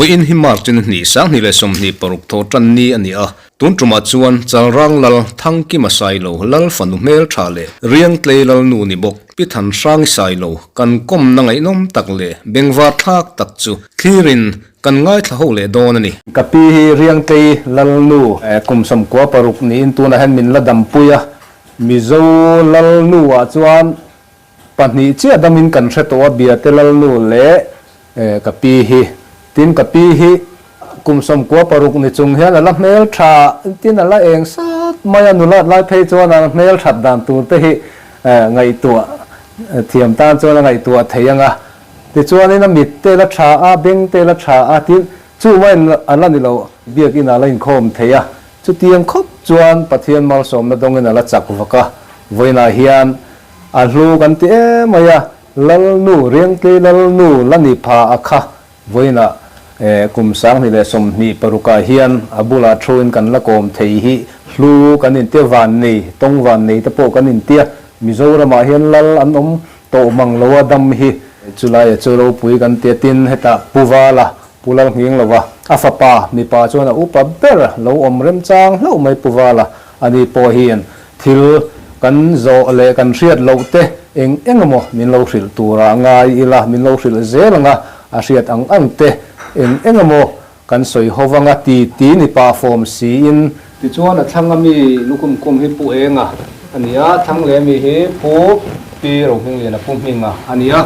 Vawiin hi March ni hnih 2026 thaw tan ni a ni a, tun tumah chuan Chalrang Lal Thangkima Sailo Lal fanu hmeltha leh Riangtlei Lalnu ni bawk Pi Thanhrangi Sailo kan kawmna ngaihnawm tak leh bengvar thlak tak chu thlirin kan ngaithla ho leh dawn a ni. Ka pi hi Riangtlei Lalnu kum 96 niin tunah hian min la dampui a, Mizo Lalnu-ah chuan Pahnih chiah damin kan hre tawh a, Biate Lalnu leh ka pi hi. Tin, ka pi hi kum 96 ni chung hian a la hmel tha, tin a la eng sat mai a, nulat lai phei chuan a hmel that dan tur te hi ngaihtuah thiam tan chuan a ngaihtuah thei ang a. Tichuanin a mit te la tha a, beng te la tha a, tin chu mai a la ni lo, biakinn ah la inkhawm thei a. Chutiang khawp chuan Pathian malsawmna dawngin a la chak vak a, vawiinah hian A hlu kan ti em mai a, Lalnu, Riangtlei Lalnu la ni pha a kha vawiinah kum 2026 ah hian a bulah thuin kan la kawm thei hi hlu kan intia van nei, tawng van nei te pawh kan intia, Mizoramah hian lal an awm tawh mang lo a dam hi. Chulaia chu ropui kan tia tin hetah Pu Vala, Pu Lalnghing lova a fapa mipa chuan a upa ber lo awm remchang hlauh mai Pu Vala ani pawh hian Thil kan zawh leh kan hriat loh te eng eng emaw min lo hrilh turah ngai ila, min lo hrilh zel anga a hriat ang ang te eng eng emaw kan sawi ho vanga ti ti ni pah fawm siin. Tichuan a thlang ami lukhum kum hi Pu Enga a ni a, thlang leh ami hi Pu Pi Rohmingliana Pu Hminga a ni a.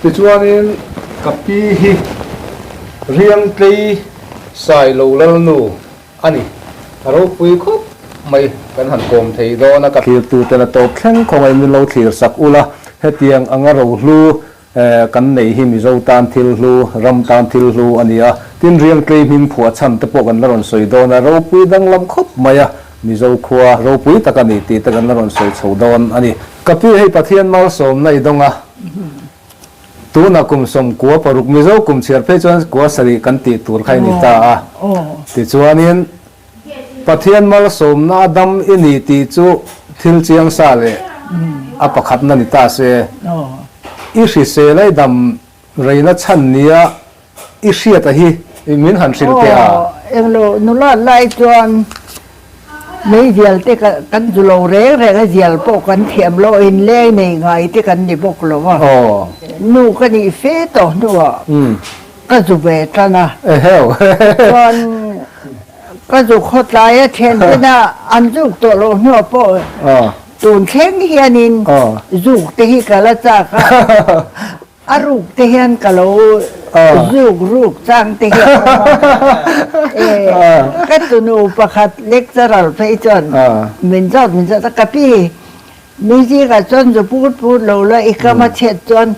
Tichuanin ka pi hi Riangtlei Sailo Lalnu A ni, a ropui khawp mai, kan han kawm thei dawn a. Ka thlirtu ten a tawp thleng khawngaih min lo thlir sak ula, hetiang anga rohlu kan nei hi Mizo tan thil hlu, ram tan thil hlu a ni a. Tin, Riangtlei hming phuah chhan te pawh kan la rawn sawi dawn a, ropui danglam khawp mai a, Mizo khua ropui tak a ni tih te kan la rawn sawi chho dawn a ni. Ka pi hei Pathian malsawmna i dawng a. Tuna kum 96 Mizo kum chhiar phei chuan kua sarih kan tih tur kha i ni ta a. Tichuanin, Pathian malsawmna a dam i ni tih chu thil chiang sa leh a pakhatna ni ta se. I hrisel a i dam reina chhan nia i hriat a hi min han hrilh teh a. Englo nula lai chuan meizial te kan zu lo reng reng a, zial pawh kan thiam lo, inleng nei ngai te kan ni bawk lo a. Nu ka nih fe tawh hnuah ka zu ve tan a. Chuan ka zu khawtlai a then ten a, an zuk tawh loh hnuah pawh tun thleng hianin zuk te hi ka la chak a. A ruk te hian ka lo zuk ruk chang te hi a awm a. Ka tunu pakhat lecturer phei chuan min zawt min zawt a, ka pi mi zingah chuan zu put put lo la i kam a chhiat chuan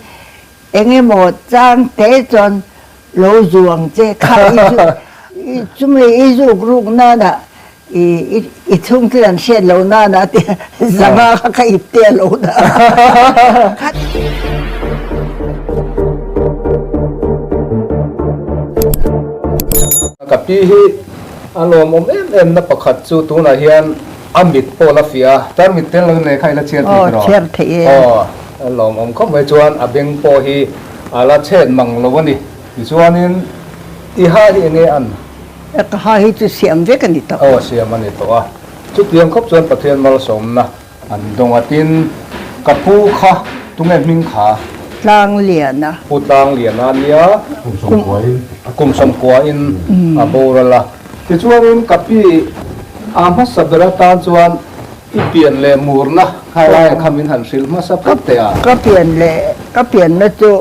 eng emaw chang te chuan lo zu ang che kha i chumi i zuk ruk nana I i chhung thil an hriat lo nana ti zanga kha ka ip te a lo dah a. Ka pi hi a lawmawm em em na pakhat chu tunah hian a mit pawh la fiah a, tarmit tel lo in leh kha i la chhiar thei tawh. Aw chhiar thei e. Aw a lawmawm khawp mai chuan a beng pawh hi a la chhet mang lo a ni. Tichuanin i ha hi enge an? Ka ha hi chu siam vek a ni tawh. Aw siam a ni tawh a. Chutiang khawp chuan Pathian malsawmna an dawng a. Tin, ka pu kha tunge hming kha? Tlangliana. Pu Tlangliana nia. Kum sawmkuain a boral a. Tichuanin ka pi a hmasa ber atan chuan i pian leh murna kha laiah kha min han hrilh hmasa phawt teh a. Ka pian leh ka pianna chu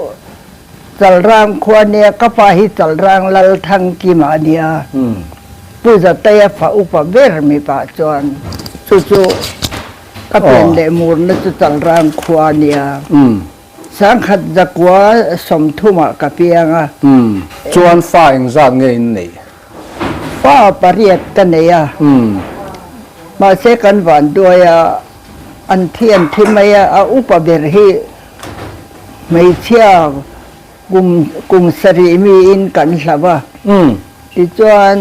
Chalrang khua nia ka pa hi Chalrang Lalthangkima a nia. Pu Zateia fa upa ber mipa chuan chu chu ka pian leh murna chu Chalrang khua nia. Sangkhat zakua sawmthumah ka piang a. Chuan fa engzat nge in neih? Fa pariat ka nei a. Mahse kan vanduai a, an thi an thi mai a, a upa ber hi Hmeichhia kum kum sarih miin kan hlauh a, tichuan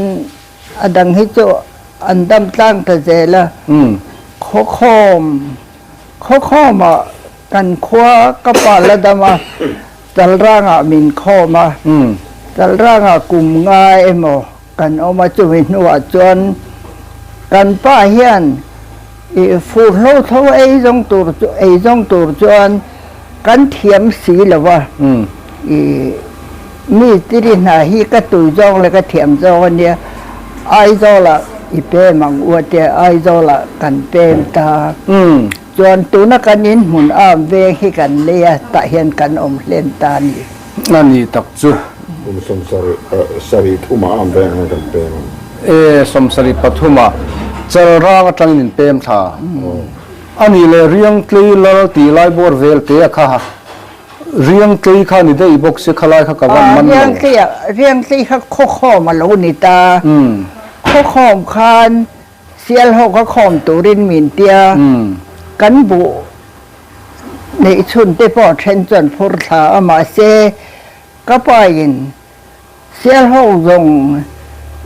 a dang hi chu an dam tlang ta zel a. Khawkhawm khawkhawmah kan khua ka pa la dam a, Chalrangah min khawm a. Chalrangah kum nga emaw kan awm a, chumi hnuah chuan kan pa hian ih fur hlo tho ei zawng tur chu ei zawng tur chuan kan thiam si lo va, ih mi tiri hna hi ka tui zawng leh ka thiam zawng a nia, Aizawlah i pem ang u a tia, Aizawlah kan pem ta. Chuan tuna kan inhmun am veng hi kan lei a, tah hian kan awm hlen ta a ni. A ni tak chu. Kum sawmsarih thumah am veng hian kan pem ang. E, 73 ah Chalrang atangin in pem thla. A nih leh Riangtlei lal tih lai bawr vel te a kha. Riangtlei kha ni daih bawk se khalai kha ka van man lo. Riangtlei ah, Riangtlei kha khawkhawm a lo ni ta. Khawkhawm khan Sialhawk a khawm turin min tia, kan buh neih chhun te pawh then chuan phur thla a, mahse ka pain Sialhawk zawng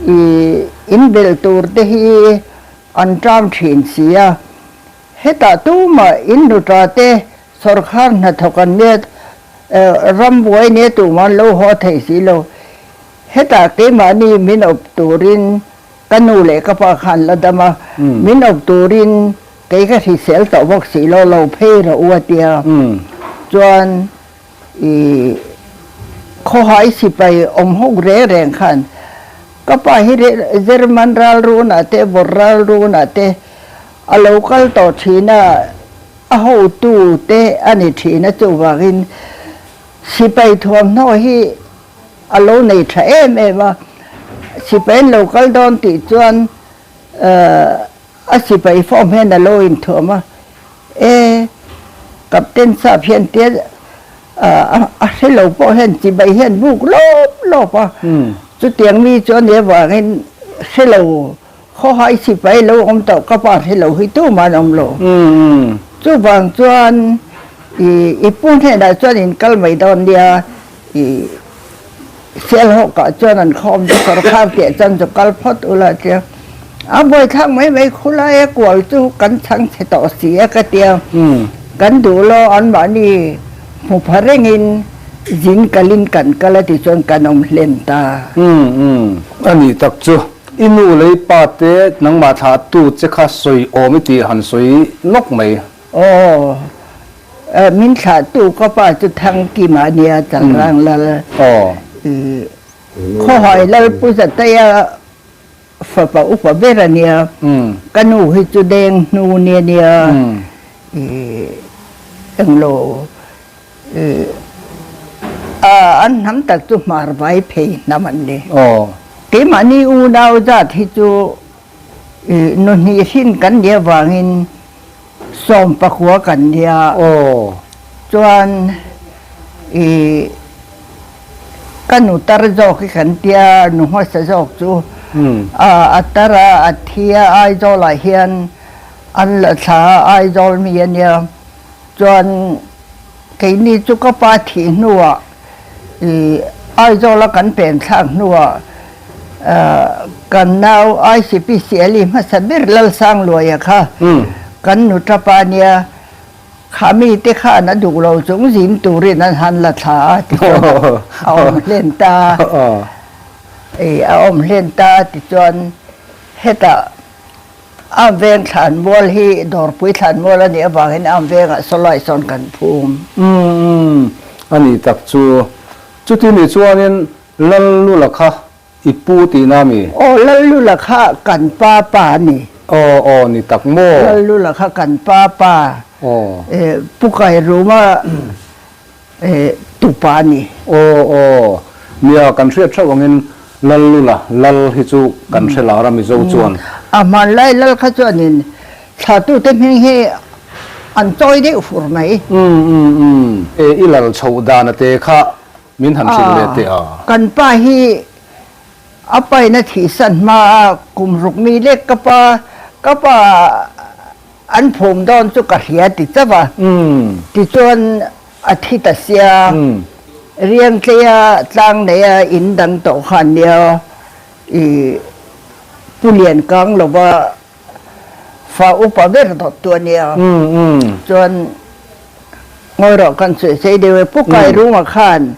i inbelh tur te hi an ṭam ṭhin si a, hetah tumah in nuṭa te sawrkhar hnathawk an nia, rambuai nia tumah an lo haw thei si lo, hetah keimahni min awp turin Ka nu leh ka pa khan la dam a, min awp turin kei ka hrisel tawh bawk si lo, lo phei rawh u a tia. Chuan i khawhai sipai awm hawk reng reng khan ka pa hi German ral runah te, Bawr ral runah te a lo kal tawh thin a, a hotu te a ni thin a, chuvangin sipai thuamhnaw hi A lo nei tha em em a, sipai an lo kal dawn tih chuan a sipai form hian a lo inthuam a, E, Captain Sap hian tia a hre lo pawh hian chibai hian buk lawp lawp a, chutiang mi chu a nih avangin hre lo Khawhai sipai lo awm tawh ka pa hre lo hi tumah an awm lo. Chuvang chuan i i pu hnenah chuan in kal mai dawn nia i Sialhawkah chuan an khawm chu sawrkhar tih chuan chu kal phawt ula tia a buaithlak mai mai khulai a kual chu kan chhang chhe tawh si a ka tia kan duh lo anmahni hmu pha rengin zin kalin kan kal a ti chuan kan awm hlen ta. A nih tak chu. I nu leh i pa te nangmah thlah tu che kha sawi awm i tih han sawi nawk mai. Aw, min thlah tu ka pa chu Thangkima a nia, Chalrang Lal. Aw. Khawhai Lal Pu Zataia fapa upa ber a nia. Ka nu hi chu deng hnu nia nia. Englo An hnam tak chu hmar vai phei hnam an ni. Keimahni unau zat hi chu nu hnih hrin kan nih avangin 19 kan nia. Chuan ka nu tar zawk hi kan tia, nu hmasa zawk chu a tar a, a thi a, Aizawlah hian an la thla a, Aizawl mi a nia. Chuan keini chu ka pa thih hnuah i Aizawla kan pen thlak hnuah kan nau ICPCL i hmasa ber Lalsangluaia kha kan nu tapa nia kha mite khan a duh lo chung zin turin an han la thla a tichuan a awm hlen ta i a awm hlen ta tichuan hetah Am veng thlanmual hi Dawrpui thlanmual a nih avangin Am vengah sawlai sawn kan phum. Umm a nih tak chu. Chuti nih chuanin Lallula kha i pu tihna mi? Aw Lallula kha kan pa pa a ni. Aw aw ni tak maw? Lallula kha kan pa pa. Aw. Pu Kairuma Tupa a ni. Aw aw. Nia, kan hriat theuh angin Lallula, Lal hi chu kan hre lar a Mizo chuan. A hmanlai Lal kha chuanin thlatute hming hi an chawi deuh fur mai. Umm umm umm. E i lal chhoh dan a te kha min han hrilh leh teh a. Kan pa hi a paina thihsan hma a kum ruk mi lek ka pa ka pa An phum dawn chu ka hria ti chauh a, tichuan a thi ta sia, Riangtleia tlang neia in dang tawh khan nia i Pu Lian Kang lova fa upa ber dawt tu a nia, chuan ngawi rawh kan sawi sei deuh e, Pu Kairunga khan.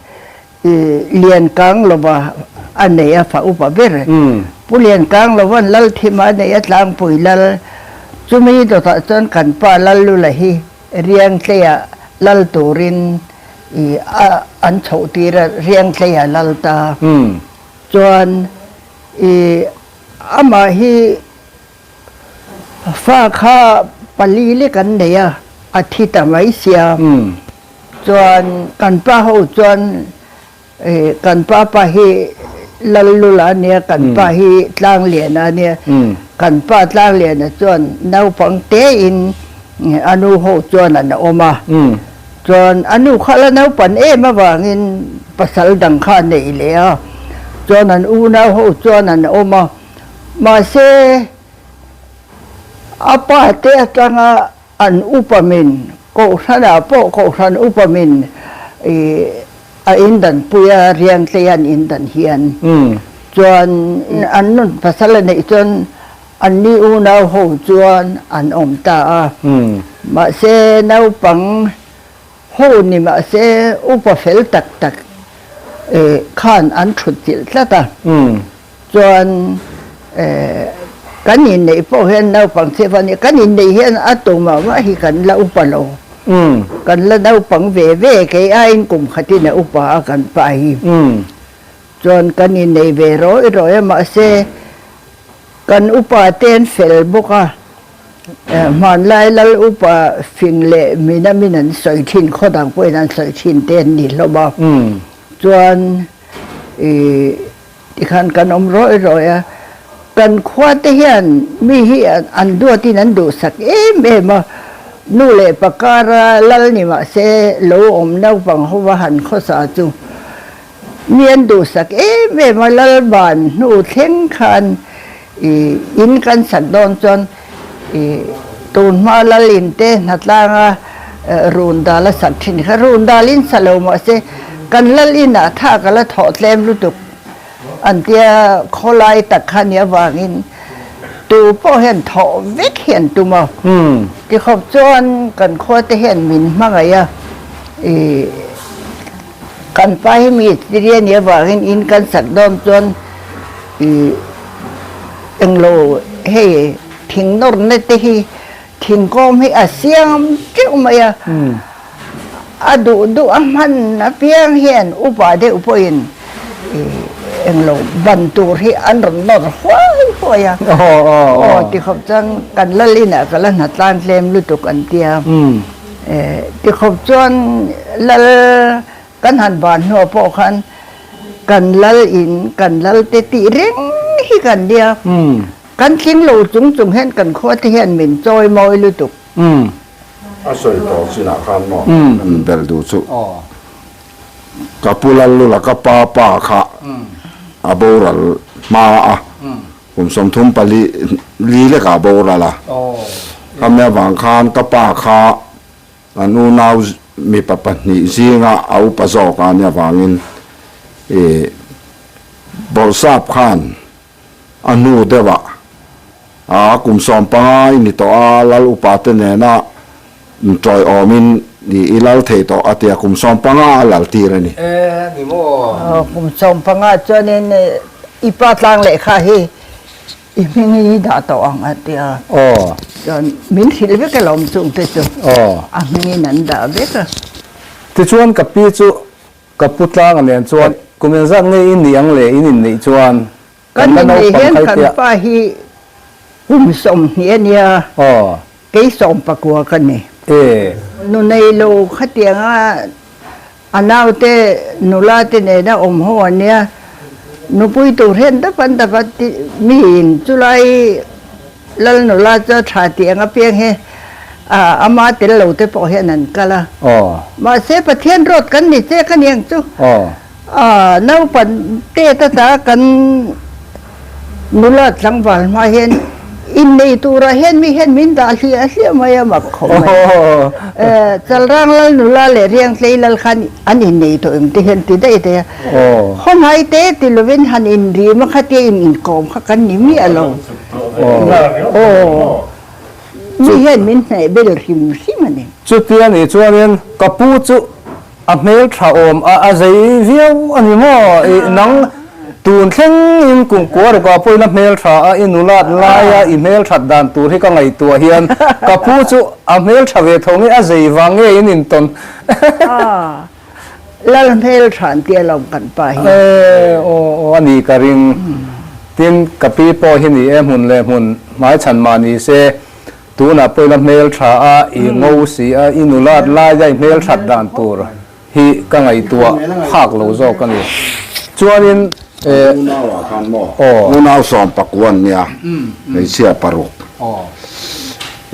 Liankanglova a nei a fa upa ber. Pu Liankanglova'n Lalthima a nei a tlangpui lal. Chumi dawtah chuan kan pa Lallula hi Riangtleia lal turin an chhoh tir a, Riangtleia lal ta. Chuan amah hi Fa kha pali lek an nei a, a thi ta mai sia. Chuan kan pa ho chuan kan pa pa hi Lallula a nia, kan pa hi Tlangliana a nia. Kan pa Tlangliana chuan naupang tein a nu ho chuan an awm a. Chuan a nu kha la naupan em avangin pasal dang kha a nei leh a. Chuan an unau ho chuan an awm a. Mahse, a pa te atanga an upa min, Kohhranah pawh Kohhran upa min a indanpui a, Riangtlei an indan hian chuan an nun pasal a neih chuan anni unau ho chuan an awm ta a. Mahse, naupang ho ni mahse upa fel tak tak khan an thutchilh tlat a. Chuan kan inneih pawh hian naupang chhip a nia, kan inneih hian a tumah mah hi kan la upa lo, kan la naupang ve ve, kei aiin kum khatin a upa a kan pa hi. Chuan kan inneih ve rawih rawih a, mahse kan upa te an fel bawk a, hmanlai lal upa fing leh mina min an sawi thin, khaw dang pawhin an sawi thin te an ni hlawm a, chuan ih Tikhan kan awm rawih rawih a, kan khua te hian mi hi an duatin an duhsak em em a, nu leh pa kara lal ni mah se lo awm naupang hova han khawsa chu mi an duhsak em em a, lal ban hnu thleng khan ih in kan sak dawn chuan ih tunhma lal in te hnatlanga run dal a sak thin kha run dal in sa lo mah se kan lal inah thak a la thawh tlem lutuk an tia khawlai tak kha nia avangin tu pawh hian thawh vek hi an tum a tikhawp chuan kan khua te hian min hmangaih a ih kan pa hi mi tiri a nih avangin in kan sak dawn chuan ih englo hei thing nawrna te hi thingkawm hi a siam teuh mai a, a duh duh a hman apiang hian upa deuh pawhin englo ban tur hi an rawn nawr huai huai a, aw tikhawp chuan kan lal inah ka la hna tlan tlem lutuk an tia, tikhawp chuan lal kan han ban hnuah pawh khan kan lal in kan lal te tih reng hi kan nia. Kan tling lo chung chung hian kan khua te hian min chawi mawi lutuk. A sawi tawh chinah khan maw an belh duh chu. Ka pu Lallula ka pa pa kha a boral hma a, kum 34 li lekah a boral a. Khami avang khan ka pa kha an unau mipa pahnih zinga a upa zawk a nih avangin ih bawrhsap khan A hnu deuhah a kum 15 i ni tawh a, lal upa te nena intawiawmin i lal thei tawh a tia kum 15 a lal tir a ni. E ni maw? Kum 15 chuanin i pa tlang lehkha hi i hming i dah tawh ang a tia. Aw. Chuan min hrilh vek alawm chungte chu. Aw. A hmingin an dah vek a. Tichuan ka pi chu Ka pu tlanga nen chuan kum engzat nge i nih ang le in inneih chuan kan la naupang khai tia. Kan pa hi kum 20 a nia, kei 19 ka ni. Nu nei lo khatianga a naute nula te nena awm ho a nia, nupui tur hian dap an dap a miin chulai Lal nula chu a tha tih ang apiang hi ama tel lo te pawh hian an kal a. Mahse Pathian rawt kan ni che ka ni ang chu. Naupan tet ata kan nula tlangval hma hian innei turah hian mi hian min dah hliah hliah mai a mak khawp mai. Chalrang lal nula leh Riangtlei lal khan an innei tawh em ti hian ti daih daih a. Khawmhai te ti lovin han inrim a khatia in inkawm kha kan ni miah lo. Aw, mi hian min hneh bel hrim hrim a ni. Chutia nih chuanin ka pu chu A hmel tha awm a a zei viau a ni maw? I nang tun thleng in kum kua rukah pawhin a hmel tha a, i nulat laia i hmel that dan tur hi ka ngaihtuah hian ka pu chu a hmel tha ve tho nge a zei vang nge in intawn? Lal hmel tha an tia lo kan pa hi. E aw aw a ni ka ring. Tin ka pi pawh hi ni e hmun leh hmun hmaichhan mah ni se Tunah pawh ila hmel tha a, i ngo si a, i nulat laia i hmel that dan tur hi ka ngaihtuah phak lo zawk a ni. Chuanin eh. Unau ah khan maw? Unau sawmpakua an nia, hmeichhia paruk.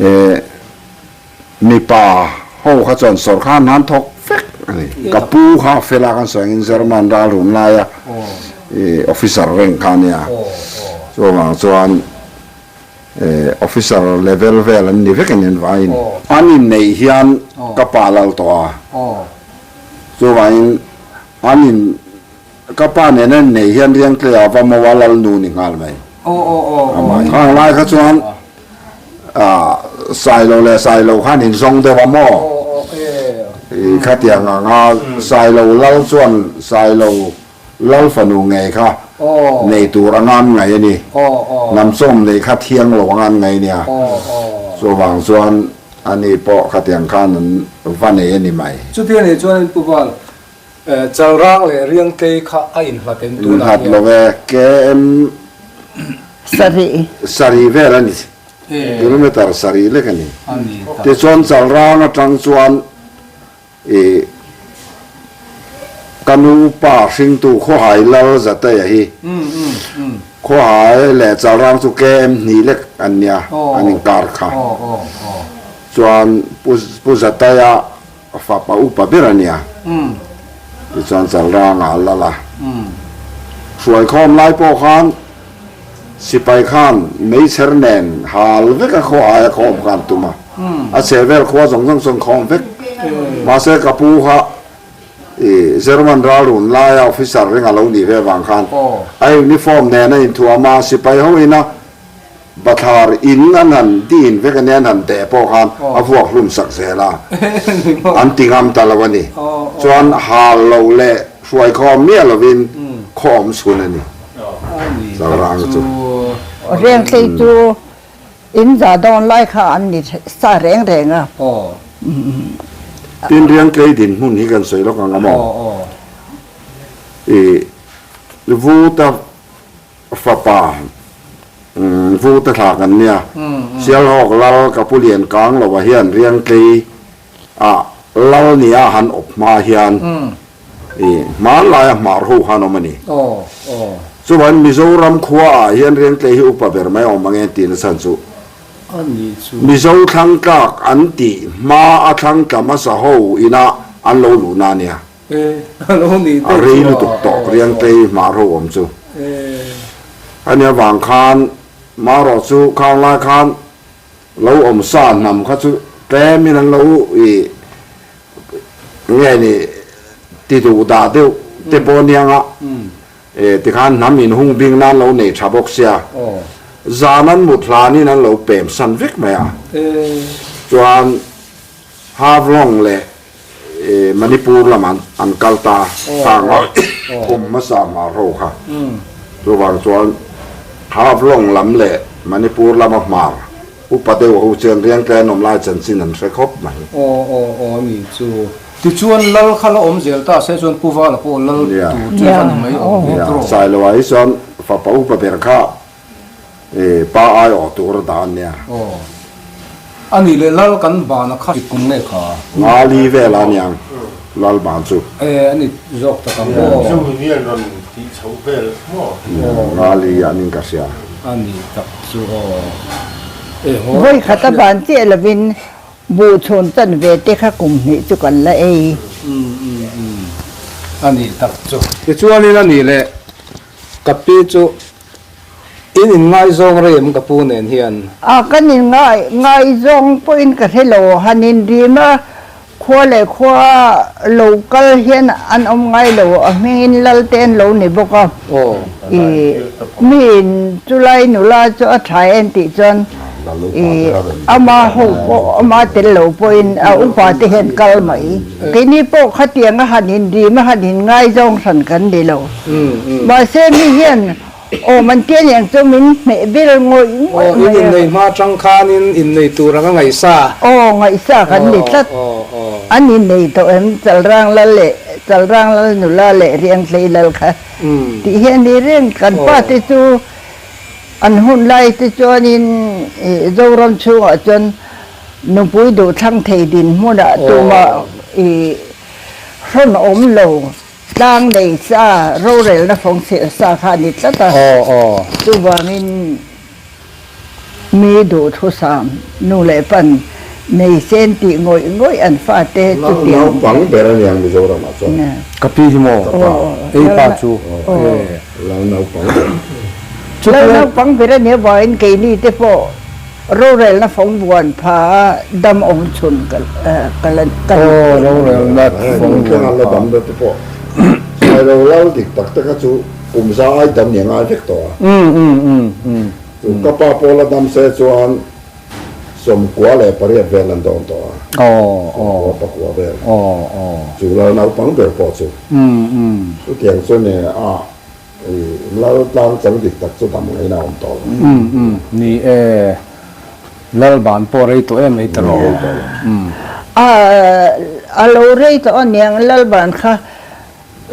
Eh mipa ho kha chuan sawrkar hna an thawk vek a ni. Ka pu kha fela kan sawi angin German ral run laia officer reng kha a nia. Chuvang chuan. Officer level vel an ni vek a ni an vaiin. An inneih hian ka pa lal tawh a, chuvangin an in ka pa nen an inneih hian Riangtleia va Moa lal nu ni nghal mai. Khang lai kha chuan Sailo leh Sailo khan inzawng deuh a maw? Khatiang anga Sailo lal chuan Sailo Lal fanu ngei kha nei tur anga an ngaih a ni. Hnamchawm neih kha thiang lo anga an ngaih a nia. Chuvang chuan ani pawh khatiang khan an va nei a ni mai. Chuti anih chuan Pu Val, Chalrang leh Riangtlei kha a inhlat em tunah hian? Inhlat lo e, KM Sarih. Sarih vel a ni. Kilometre sarih lek a ni. Tichuan Chalrang atang chuan I ka nu pa hringtu Khawhai Lal Zateia hi Khawhai leh Chalrang chu KM hnih lek an nia, an inkar kha. Chuan Pu Zateia fapa upa ber a nia, tichuan Chalrangah a lal a. Hruaikhawm lai pawh khan Sipai khan meichher nen hal vek a khaw aia khawm kha an tum a, a chhehvel khua zawng zawng chuan khawm vek. Mahse ka pu kha i German ral run laia officer ring a lo nih ve vang khan a uniform nen a inthuam a, sipai ho ina bathlar in an han din vek ania an han deh pawh khan a vuak hlum sak zel a, an ti ngam ta lo a ni. Chuan hal lo leh hruai khawm miah lovin khaw awm chhun a ni. Chalrang chu. Rengthlei chu in za dawn lai kha an ni sa reng reng a. Tin Riangtlei dinhmun hi kan sawi lawk ang a maw? I Vuta fapa Vuta thla kan nia. Sialhawk lal ka pu lian kang lo ah hian Riangtlei ah lal nia han awp hma hian I hmanlaia hmar ho khan awm a ni. Chuan Mizoram khua ah hian Riangtlei hi upa ber mai awm ang e tih nachhan chu Mizo thlang tlak an tih hma a thlang tla hmasa ho ina an lo luhna a nia. A rei lutuk tawh Riangtlei hmar ho awm chu. A nia vang khan marawh chu khang lai khan lo awm sa hnam kha chu tlemin an lo i Nge ni ti duh dah deuh te pawh aniang a, e tikhan hnam inhung bing nan lo nei tha bawk sia, zan an mut hlanin an lo pem san vek mai a, chuan Havlong leh Manipur lamah an kal ta khang a, awm hmasa hmar ho kha, chuvang chuan Havlong lam leh Manipur lama hmar. Upa deuh ho chuan Riangtlai an awm lai chanchin an hre khawp mai. Aw aw aw a ni chu. Tichuan lal kha la awm zel ta se chuan Pu Vala pawh lal tur chu kha ni mai awm ve tawh. Sailoa hi chuan fapa upa ber kha pa ai awh tur a dah a nia. Aw. A nih leh lal kan bana kha kum nge kha? Ngali vel a niang lal ban chu. E a ni zawk tak ang aw. Zomi hian rawn tih chhoh vel maw? Ngali an in ka hria. A ni tak chu aw. E haw. Vawi khat a ban chiah lovin buh chhun chan ve te kha kum hnih chu kan la ei. Um um um a ni tak chu. Tichuanin a nih leh ka pi chu In inngaizawng rei em ka pu nen hian? A, kan inngai ngaizawng pawhin ka hre lo. Han inrim a, khua leh khua lo kal hian an awm ngai lo. A hmingin lal te an lo ni bawk a. I, miin chulai nula chu a tha en tih chuan. I ama ho pawh ama tel lo pawhin a upa te hian kal mai. Keini pawh khatiang a han inrim a han inngaizawng hran kan ni lo. Mahse mi hian awm an tia niang chu min hmeh vel ngawih ngawih mai a. Aw, in innei hma atang khanin innei tur anga ngaihsa. Aw, ngaihsa kan ni tlat. An innei tawh em Chalrang Lal leh Chalrang Lal nula leh Riangtlei Lal kha tih hi a ni reng. Kan pa te chu An hun lai te chuanin Zoram chhungah chuan nupui duh thlang thei dinhmunah tumah i hrawn awm lo, tlang nei sa, rorelna fawng chhel sa kha a ni tlat a. Chuvangin mi duhthusam nu leh pan nei sen tih ngawih ngawih an fate chutiang. Naupang ber a niang Mizoramah chuan. Ka pi hi maw? Ei pa chu. Lal naupang ber. Lal naupang ber a nih avangin keini te pawh rorelna fawng buan pha a dam awm chhun ka la ka ni. Aw rorelna fawng buan pha. La dam te pawh Sailo lal dik tak tak a chu kum za ai dam nih a ngai vek tawh a. Chu ka pa pawh la dam se chuan 98 vel an dawn tawh a. 90 pakua vel. Chu lal naupang ber pawh chu. Chutiang chu ni a lal tlang chang dik tak chu dam ngaiin a awm tawh lo. Ni e, lal ban pawh rei tawh em ei ta lo. A a lo rei tawh aniang lal ban kha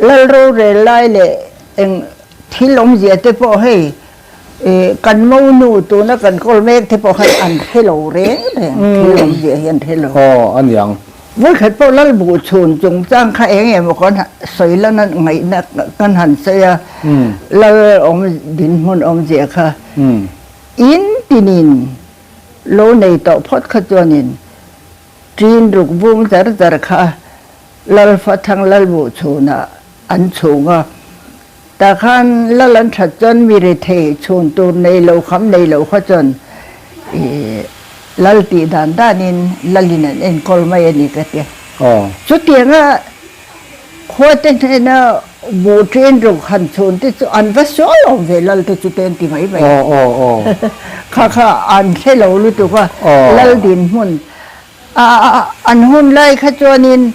lal rorel lai leh eng thil awmzia te pawh hei Kan monu tuna kan kawl mek te pawh khan an hre lo reng reng, thil awmzia hi an hre lo. Aw, a niang. Vawikhat pawh Lalbuh chhun chungchang kha eng emaw kan sawi lana ngaihna kan han sawi a, Lal awm dinhmun awmzia kha in tinin lo nei tawh phawt kha chuanin ṭin ruk vum zar zar kha Lalfathang Lalbuh chhunah an chhung a, Tah khan lal an that chuan mi rethei chhun tur nei lo kham nei lo kha chuan ih lal tih dan danin lalin an enkawl mai a ni ka ti. Chutianga khuate hnena buh ṭin ruk han chhun te chu an va sual awm ve lal te chu te an ti mai mai. Kha kha an hre lo lutuk a, lal dinhmun an hun lai kha chuanin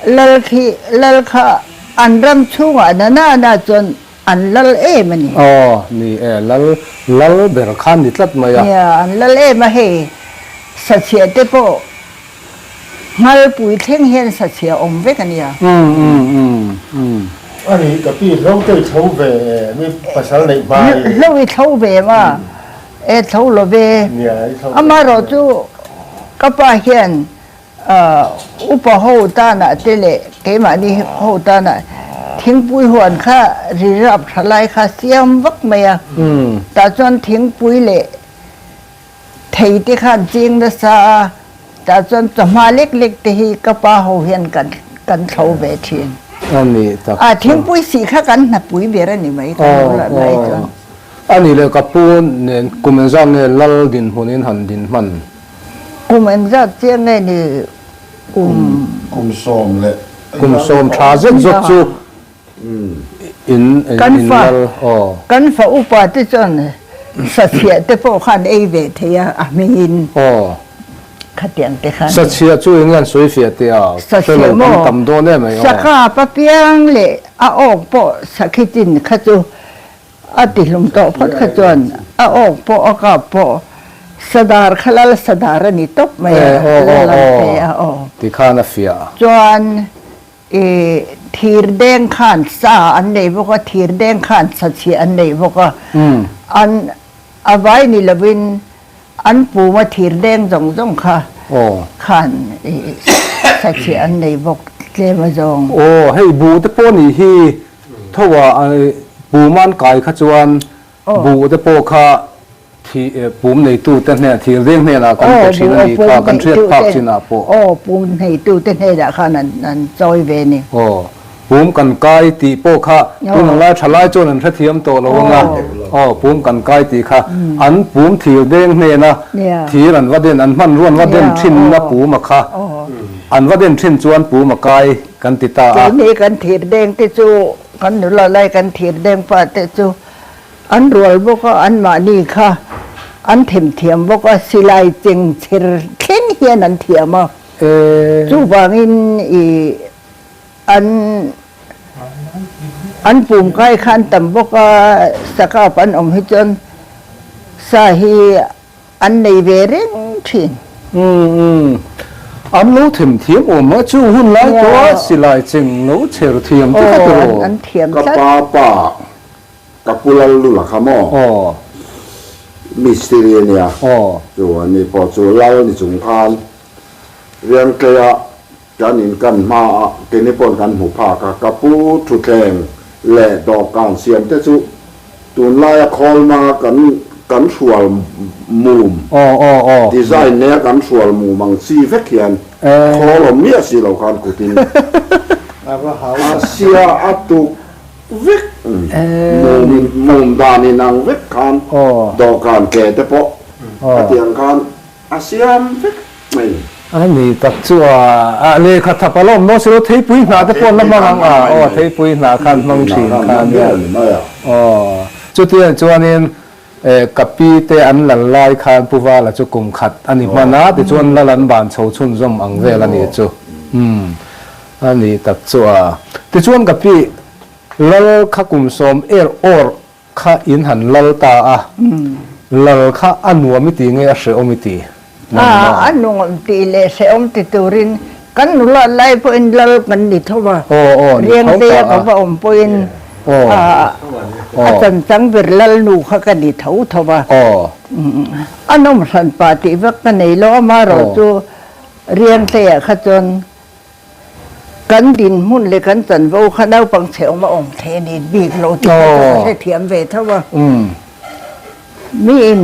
Lal khi lal kha an ram chhungah na na na chuan an lal em a ni. Aw ni e, lal lal ber kha ni tlat mai a. Nia, an lal em a hei, sachhiah te pawh Nghalpui thleng hian sachhiah awm vek a nia. Um um um um. A ni, ka pi hlo te i thlo ve e, mi pasal neih hma i. Hlo i thlo ve ma, e thlo lo ve. Nia, i thlo ve. Amaherawh chu ka pa hian Upa ho tanah te leh keimahni ho tanah thingpui huan kha rirap tha lai kha siam vak mai a, tah chuan thingpui leh thei te khan ching nasa a, tah chuan chawhma lek lek te hi ka pa ho hian kan kan thlo ve thin. A ni tak chu. Thingpui sih kha kan hnapui ber a ni mai kan lo lah lai chuan. A ni leh ka pu nen kum engzat nge lal dinhmunin han din hman? Kum engzat chiang nge ni kum. Kum sawm leh. Kum sawm tha zet zawt chu in in lal aw. Kan fa upa te chuan sachhiah te pawh khan ei ve thei a a hmingin. Aw. Khatiang te khan. Sachhiah chu eng nge an sawi fiah teh a? Sachhiah maw? Kan tam dawn em ai aw. Saka papiang leh a awk pawh sakhi chin kha chu A tihlum tawh phawt kha chuan a awk pawh a kap pawh sadar kha lal sadar a ni tawp mai a, lal an pe a aw. Ti khan a fiah. Chuan i thir deng khan sa an nei bawk a, thir deng khan sachhiah an nei bawk a, an a vai ni lovin an pum a thir deng zawng zawng kha khan i sachhiah an nei bawk tlem azawng. Aw hei buh te pawh nih hi Tho a pum an kai kha chuan buh te pawh kha pum neitu te hnenah thir deng hnenah kan pe thin a ni kha kan hriat phak chinah pawh. Aw pum neitu te hnenah khan an chawi ve ni. Aw pum kan kai tih pawh kha tun ang lai tha lai chuan an hrethiam tawh lo anga aw pum kan kai tih kha an pum thir deng hnena thir an va den an hmanrua an va den thinna pum a kha an va den thin chuan pum a kai Kan ti ta a. Keini kan thir deng te chu, kan nula lai kan thir deng pa te chu an rual bawk a, anmahni kha An themthiam bawk a, silai cheng chher thleng hian an thiam a. Chuvangin i an an pum kai kha an tam bawk a, sakap an awm hi chuan sa hi an nei ve reng thin. Umm an lo themthiam awm a, chung hun lai tawh a silai cheng lo chher thiam te kha tiraw? An thiam Ka tlat. pa pa Ka pu lal lula kha maw? Aw. Mistiri a nia. Aw. Chu ani pawh chu lal ni chung khan Riangtleia kan in kan hma a keini pawn kan hmu phak a, ka pu thutthleng leh dawhkan siam te chu tunlaia khawl hmanga kan kan hrual mum Aw aw aw. design nea kan hrual mum ang chi vek hian khawl awm miah si lo khan kutin a sia a tuk vek mum mum dan in ang vek khan dawhkan ke te pawh a tih ang khan a siam vek mai. A ni tak chu a lehkha thap a la awm dawn si lo, theipui hnah te pawh an la hmang ang a, aw theipui hnah khan hmang thin kha a nia, aw chutiang chuanin ka pi te an lal lai khan Pu Vala chu kum khat a ni hman a, tichuan lal an ban chho chhunzawm ang vel a ni chu, umm. A ni tak chu a. Tichuan ka pi, Lal kha kum sawm er awr kha in han lal ta a, lal kha a nuam i ti nge a hrehawm i ti? A, a nuam tih leh hrehawm ti turin kan nula lai pawhin lal kan ni tho a, Riangtea ka va awm pawhin a chanchang ber lal nu kha ka ni tho tho a. A nawm hran pah tih vak ka nei lo, amaherawh chu Riangtea kha chuan Kan dinhmun leh kan chanvo kha naupang chhe awm a awm thei a ni bik lo tih kha chu ka hrethiam ve tho a. Miin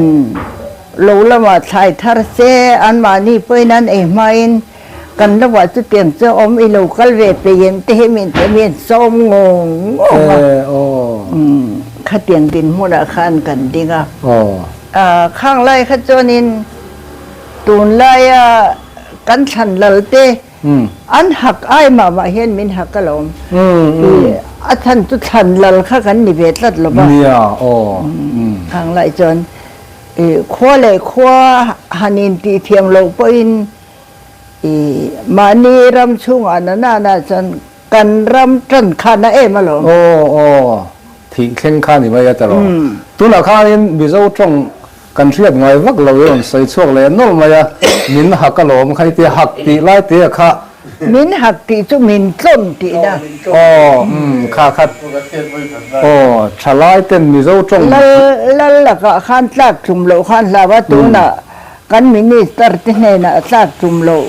lo lamah thlai thar se anmahni pawhin an ei hmain kan lovah chutiang chu awm i lo kal ve peih te hi min ti miin sawm ngawng ngawng a. Khatiang dinhmunah khan kan ding a. Khang lai kha chuanin Tunlaia kan thlan lal te an hak ai mah mah hian min hak alawm. I a chhan chu thlan lal kha kan ni ve tlat lo va. Nia aw. Khang lai chuan i khua leh khua han in tih thiam loh pawhin i mahni ram chhungah na na na chuan Kan ram tan khan a em alawm. Aw aw thih thleng kha ni mai a ta rawh. Tunah khanin Mizo tawng kan hriat ngai vak lo i rawn sawi chhuak leh nawlh mai a, min hak alawm kha itia hak tih lai te a kha. Min hak tih chu min tlawm tihna. Aw umm kha kha aw thalai ten Mizo tawng. Lal lal lakah khan tlak tlum loh khan hlau a tunah Kan minister te hnenah tlak tum loh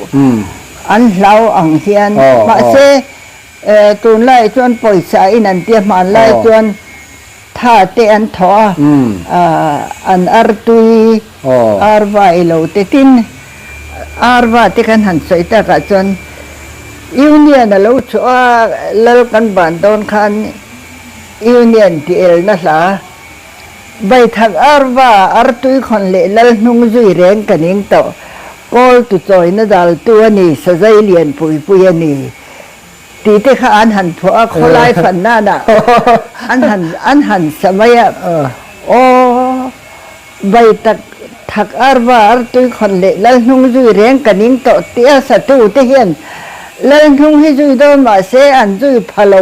an hlau ang hian mahse tunlai chuan pawisa in an tia hmanlai chuan tha te an thawh a an artui arva ilo te tin arva te kan han sawi takah chuan union a lo chhuah a lal kan ban dawn khan union tih elna hla Vaithak arva artui khawn leh lal hnung zui reng ka ning tawh. Kawl tu chawina daltu a ni, sazai lian pui pui a ni tih te kha an han phuah a, khawlai fan nanah an han an han sa mai a. Aw, Vaitak thak arva artui khawn leh lal hnung zui reng ka ning tawh tih a satu te hian lal hnung hi zui dawn mahse an zui pha lo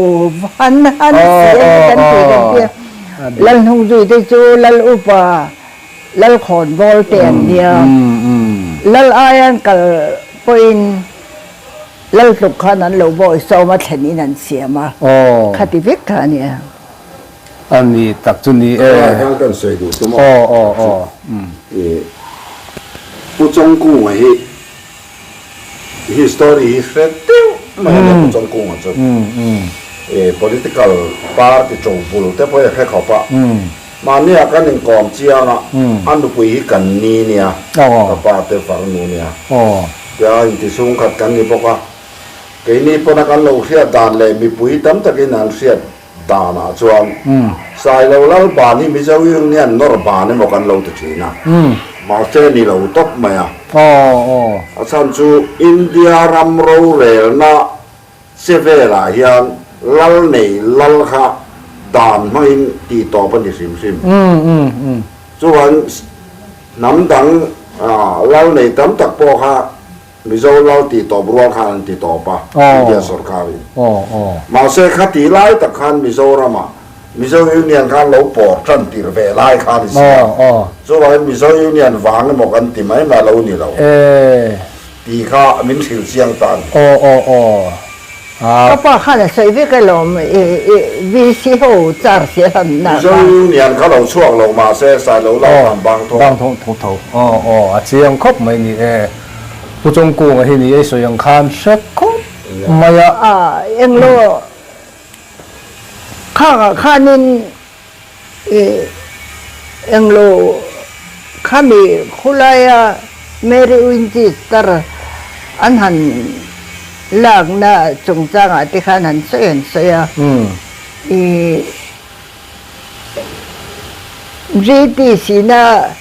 han han si a ni kan tih kan tia. Lalhnungzui te chu Lal upa, Lal khawnbawl te an nia. Lal aian kal pawhin Lal tluk khan an lo bawi sawm a thlen in an siam a, khati vek kha a nia. A ni tak chu ni e. Helai khan kan sawi duh chu maw? I Pu Chawngkunga hi History hi hre deuh mai a nia Pu Chawngkunga chu. I political party to bul te pawh hi a hre khawp a. Mahnia kan inkawm chiang a, a nupui hi kan ni nia, ka pa te farnu nia. Tia inti chhungkhat kan ni bawk a. Keini pawna kan lo hriat dan leh mipui tam takin an hriat danah chuan Sailo lal ban hi Mizo Union nawr ban emaw kan lo ti thin a, mahse ni lo tawp mai a. A chhan chu India ram rorelna che velah hian lal nei lal kha dan hmangin tih tawp a ni hrim hrim. Chuan. Hnam dang lal nei tam tak pawh kha Mizo lal tih tawp rual khan an ti tawp a, India sorkarin. Mahse kha tih lai tak khan Mizoramah Mizo Union khan lo pawr tan tir ve lai kha a ni si a. Chuvangin Mizo Union vang emaw kan ti mai mai lo ni lo tih kha min hrilh chiang ta a ni. Ka pa khan a sawi vek alawm VC ho car si a hlan na Mizo Union kha lo chhuak lo mahse Sailo lal khan bang tho. Bang tho tho tho. Aw aw a chiang khawp mai ni e. Pu Chawngkunga hi ni ei sawi ang khan hre khawp mai a. A englo khangah khanin i englo khami khulaia Mary Winchester an han lakna chungchangah te khan han sawi han sawi a, i British ina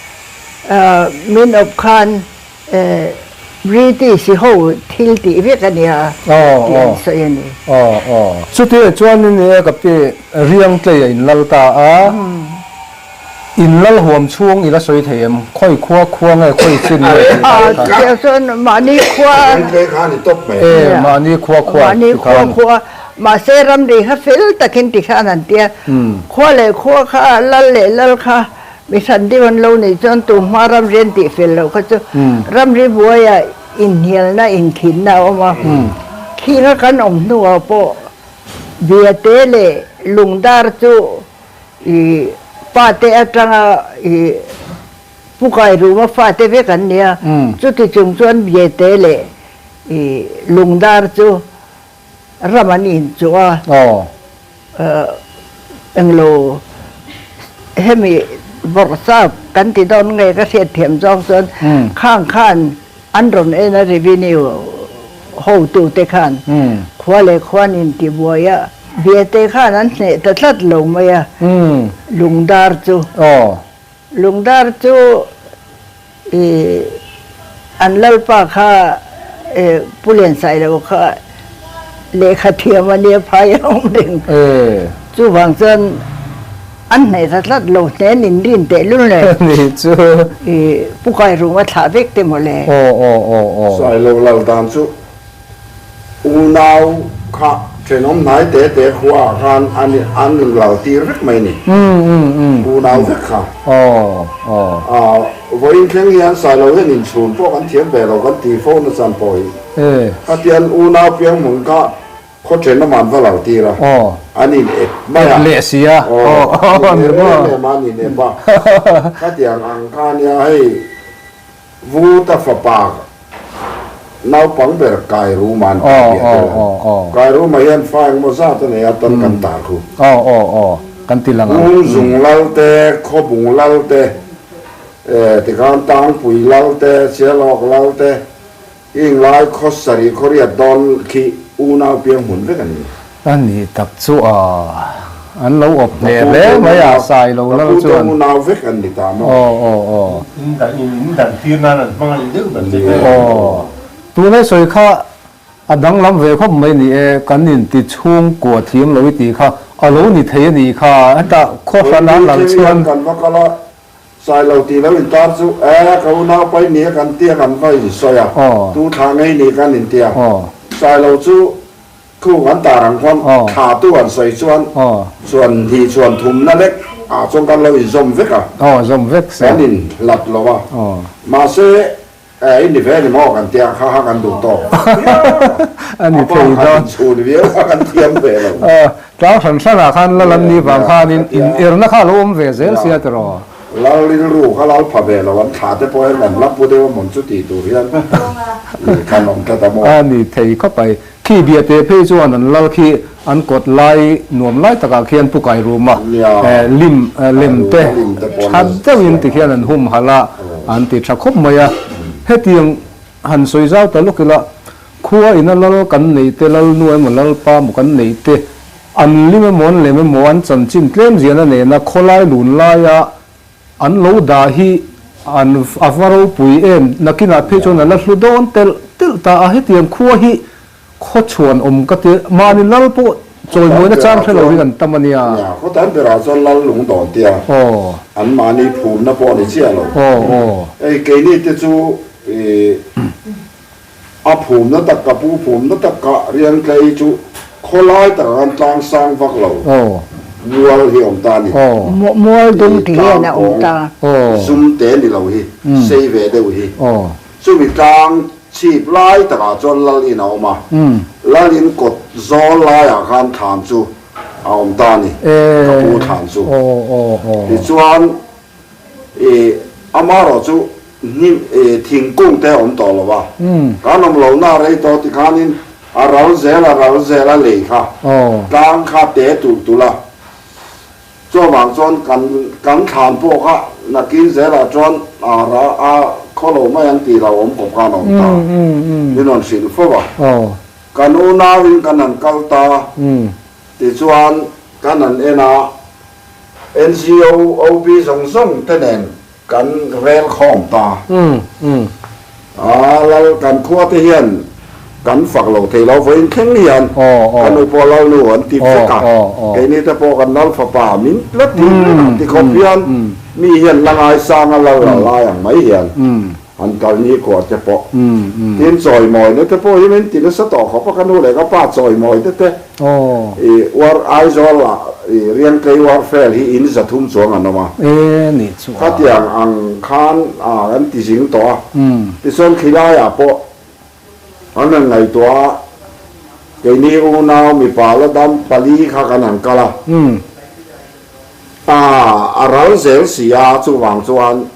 min awp khan British ho thil tih vek a nia tih an sawi a ni. Chuti chuanin e ka pi Riangtlei a inlal ta a, inlal huam chhung i la sawi thei em? Khawi khua khua nge khawi chin nge tih kha kha. Chutiang chuan mahni khua. Riangtlei kha a ni tawp mai. E, mahni khua khua Mahni khua khua, mahse ramri kha fel takin ti khan an tia. Khua leh khua kha, lal leh lal kha Mi hran deuh an lo nih chuan tu hma ramri an tih fel loh kha chu ramri buaiah inhnialna inkhinna a awm a. Khinga kan awm hnuah pawh Biate leh Lungdar chu i pate atanga i Pu Kairuma fate vek an ni a. Chuti chung chuan Biate leh i Lungdar chu ram an inchuh a, englo hemi bawrhsap kan ti dawn nge ka hriat thiam zawng chuan khang khan an rawn en a revenue hotute khan khua leh khua an inti buai a, Biate khan an hneh ta tlat lo mai a Lungdar chu. Lungdar chu I an lalpa kha Pu Liansailo kha lehkha thiam a nia phai a awm reng. Chuvang chuan an hnaih ta tlat lo hnen in rin teh lul le. Ni chu. I Pu Kairung a thlah vek te mawle. Aw aw aw aw. Sailo lal dan chu Unau kha thenawm hnai te te khua ah khan an an in lal tir vek mai ni. Unau vek kha. Vawiin thleng hian Sailo hian inchhun pawh kan thiam ve lo kan ti fo na chan pawh hi. Khatian unau piang hmun kha khaw thenawm an va lal tir a. An in ep mai a. Ep leh si a. An in ep em em a an in ep a. Khatiang ang kha nia hei. Vuta fapa naupang ber Kairuma an tih piah tel a. Kairuma hian fa engmaw zat a nei a tan kan tar khu. Kungzung lal te, Khawbung lal te, tikhan Tangpui lal te, Sialhawk lal te, heng lai khaw sarih khaw riat dawn khi unau piang hmun vek a ni. A nih tak chu a, an lo awp hneh hle mai a, Sailo lal chuan. Ka pute unau vek an ni ta maw? Aw aw aw. In dan in dan tir nan an hmang a ni deuh ber che kha. Aw. Tunai sawi kha a danglam ve khawp mai ni e, kan inti chhungkua thiam lo i tih kha a lo ni thei a nih kha, hetah khaw hran a lal chuan. Kan va kal a, Sailo tih lo intar chu e, ka unau pai nia kan tia kan va insawi a, tu thla ngei ni kan intia. Sailo chu Thu kan tar ang khuan thla tu an sawi chuan chuan hnih chuan thumna lek ah chuan kan lo inzawm vek a, kan in hlat lo a, mahse e i ni ve ni maw kan tia kha kha kan duh tawk a pa kan inchhun viau a kan thiam ve lo. Tlang hran hran ah khan lal an ni vang khanin in erna kha a lo awm ve zel sia tiraw. Lal rilru kha lal pha ve lo an thla te pawh hian kan la pu deuh a mawn chu tih tur hian kan awm tlat a maw. A ni thei khawp ai. Khi biate phei chuan an lal khi an kawt lai nuam lai takah khian pu kai rum a, lim lem te tha deuhin ti khian an hum halh a, an ti tha khawp mai a. Hetiang han sawi zau ta lawk ila, khua ina lal kan neih te, lal nu emaw lal pa emaw kan neih te, an lim emaw an lem emaw an chanchin tlem ziana nena khawlai lun laia An lo dah hi an a va ropui em, nakinah phei chuan a la hlu dawn telh telh ta a, hetiang khua hi khaw chhuan awm ka ti, mahni lal pawh Chawimawina chang hre lo hi kan tam a nia. Nia, khawtan berah chuan lal lung dawn tia anmahni phumna pawh a ni chiah lo. Hei keini te chu ih a phumna tak ka pu phumna tak ka Riangtlei chu khawlai takah khan tlang sang vak lo mual hi a awm ta a ni. Mual dung ti hian a awm ta. Zum te ni lo hi sei ve deuh hi. Chumi tlang chhip lai takah chuan lal in a awm a, lal in kawt zawl laiah khan thlan chu a awm ta a ni, ka pu thlan chu. Tichuan i amarawh chu hnim i thingkung te a awm tawh lo a, kan awm lohna a rei tawh tikhanin a ral zel a ral zel a lei kha tlang kha te tulh tulh a. Chuvang chuan kan kan thlan pawh kha nakin zelah chuan a ra a khaw lo mai ang tih lo awm kawp khan a awm ta. Min rawn hrilh fo a. Kan unauin kan han kal ta tichuan kan han en a, NGO, OB zawng zawng te nen Kan rel khawm ta. A lal kan khua te hian kan fak lo thei lo vawiin thleng hian ka nu pawh lal nu an ti vek a, keini te pawh kan lal fapa min la ti reng ang ti khawp hian mi hian la ngaisang a lal la lai ang mai hian an kal ni kuah te pawh tin chawimawi te pawh hi min ti nasa tawh khawp a ka nu leh ka pa chawimawi te te I uar Aizawl ah i Riangtlei uar fel hi in 300 chuang an awm a. E nih chu a. Khatiang ang khan a kan ti zing tawh a. Tichuan khilai ah pawh an han ngaihtuah a, keini unau mipa la dam pali kha kan han kal a. A a ral zel si a, chuvang chuan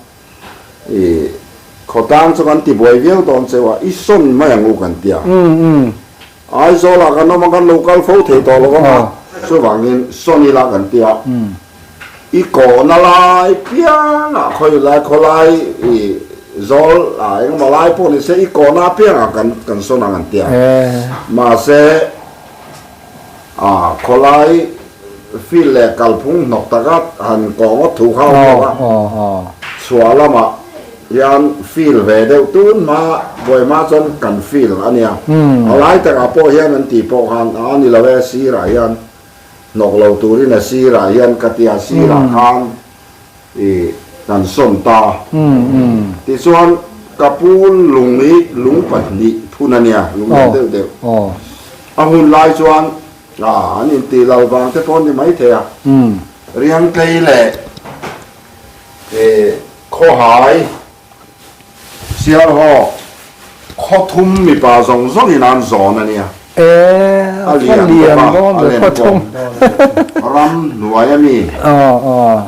I khawtlang chu kan ti buai viau dawn cheu a, i sawn mai ang u kan ti a. Aizawl ah kan awm a, kan lo kal fo thei tawh lo ang a, chuvangin sawn ila kan ti a. I kawhna lai piang ah khawi lai khawlai i zawl ah engemaw lai pawh ni se i kawhna apiang ah kan kan sawn ang an ti a. Mahse a khawlai field leh kalphung hnawk taka han kawh ngawt thu kha a awm lo a, chhuah lamah hian field ve deuh tun hma buaihma chuan kan field a nia, a lai takah pawh hian an tih pawh khan a ni lo e, sirah hian hnawk lo turin a sirah hian ka tia sirah khan i kan sawn ta. Tichuan ka pu lung hi lung pahnih phun a nia, lung lian deuh deuh. A hun lai chuan an intih lo vang te pawh a ni maithei a, Riangtlei leh Khawhai, Sialhawk, Khawthum mipa zawng zawngin an zawn a nia. A lian bawk a, a len bawk. Ram hnuai a mi.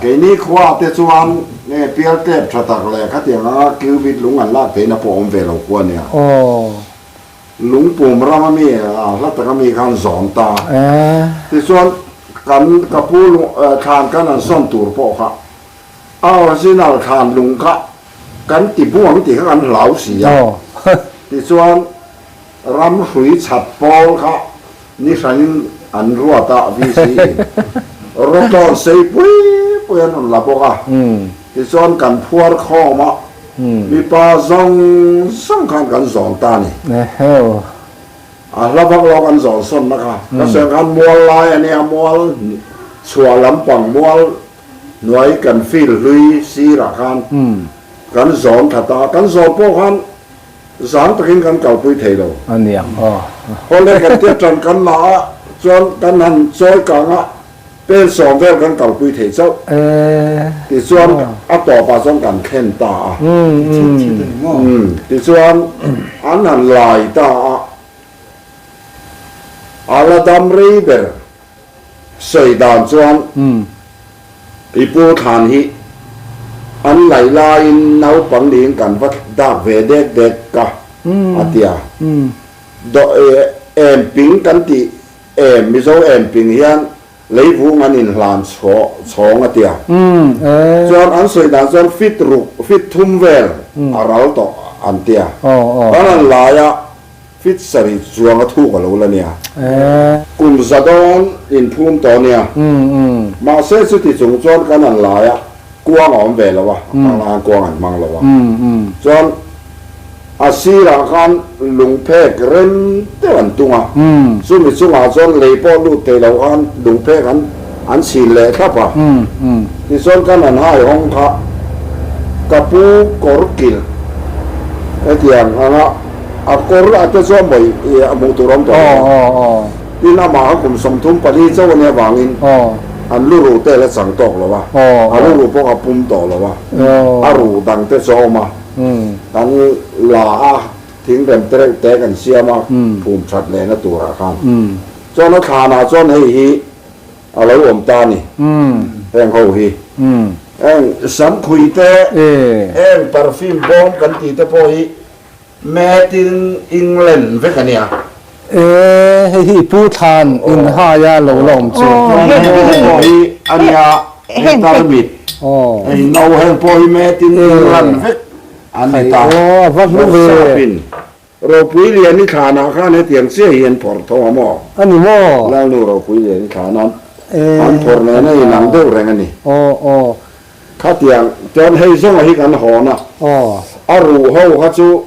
Keini khua te chuan nge pial tep tha tak leh khatiang anga cubit lung an lak theihna pawh awm ve lo khua a nia. Lungpum ram a mi, a hla tak a mi khan zawn ta. Tichuan kan ka pu thlan kan an sawn tur pawh kha A original thlan lung kha kan ti bung ang tih kha kan hlau si a. Tichuan ram hrui chhat pawl kha ni hranin an ruat a VC in rawtlawn sei pui pui an rawn la bawk a. Tichuan kan phuar khawm a, mipa zawng zawng khan kan zawn ta a ni. A hla vak lo kan zawn sawnna kha. Ka sawi ang khan mual lai a nia, mual chhuah lampang mual Hnuai kan feel hlui sirah khan kan zawn that a, kan zawn pawh khan zang takin kan kalpui thei lo. A nia aw. Hawleh kan tia tan kan la a, chuan kan han chawi kang a, pen sawm vel kan kalpui thei chauh. Tichuan a tawpah chuan kan thlen ta a. Tichuan an han lai ta a, a la dam rei ber. Sawi dan chuan i pu thlan hi an laih laiin naupang niin kan va dak ve dek dek ka a ti a. Em ping kan tih em Mizo em ping hian leivung an inhlan chhawng a ti a. Chuan an sawi dan chuan fit ruk fit thum vel a ral tawh an ti a. Kan han lai a. Fit sarih chuang a thuk a lo la nia. Kum za dawn inphum tawh nia. Mahse chuti chung chuan kan han lai a, kuang a awm ve lo a, a hmang lai khan kuang an hmang lo a. Chuan A sirah khan lungphek rem deuh an tung a, chumi chungah chuan lei pawh lut thei lo khan lungphek an an chhin leh thlap a. Tichuan kan han hai hawng kha ka pu kawr kilh hetiang anga a kawr a te chuan mawi a hmuh tur a awm tawh lo a. Tin amah kha kum 34 chauh a nih avangin an lu ruh te la chang tawk lo a, a lu ruh pawh kha pum tawh lo a, a ruh dang te chu a awm a. Kan la a, thingrem te reuh te kan siam a, phum that lehna turah khan. Chuan a thlanah chuan hei hi a lo awm ta a ni, heng ho hi. Heng samkhui te, heng perfume bawm kan tih te pawh hi made in England vek a nia. E, hei hi Pu Thlan inhaia lo la awm chu. Chuan heng pawh hi a nia, hei tarmit, hei no heng pawh hi made in England vek an ni ta. Aw, a va hlu ve. Sapin Ropui Liani thlanah khan hetiang chiah hi an phawrh tho a maw? A ni maw? Lalnu Ropui Liani thlan an phawrh nena inang deuh reng a ni. Aw, aw. Khatiang chuan hei zawnga hi kan hawn a, a ruh ho kha chu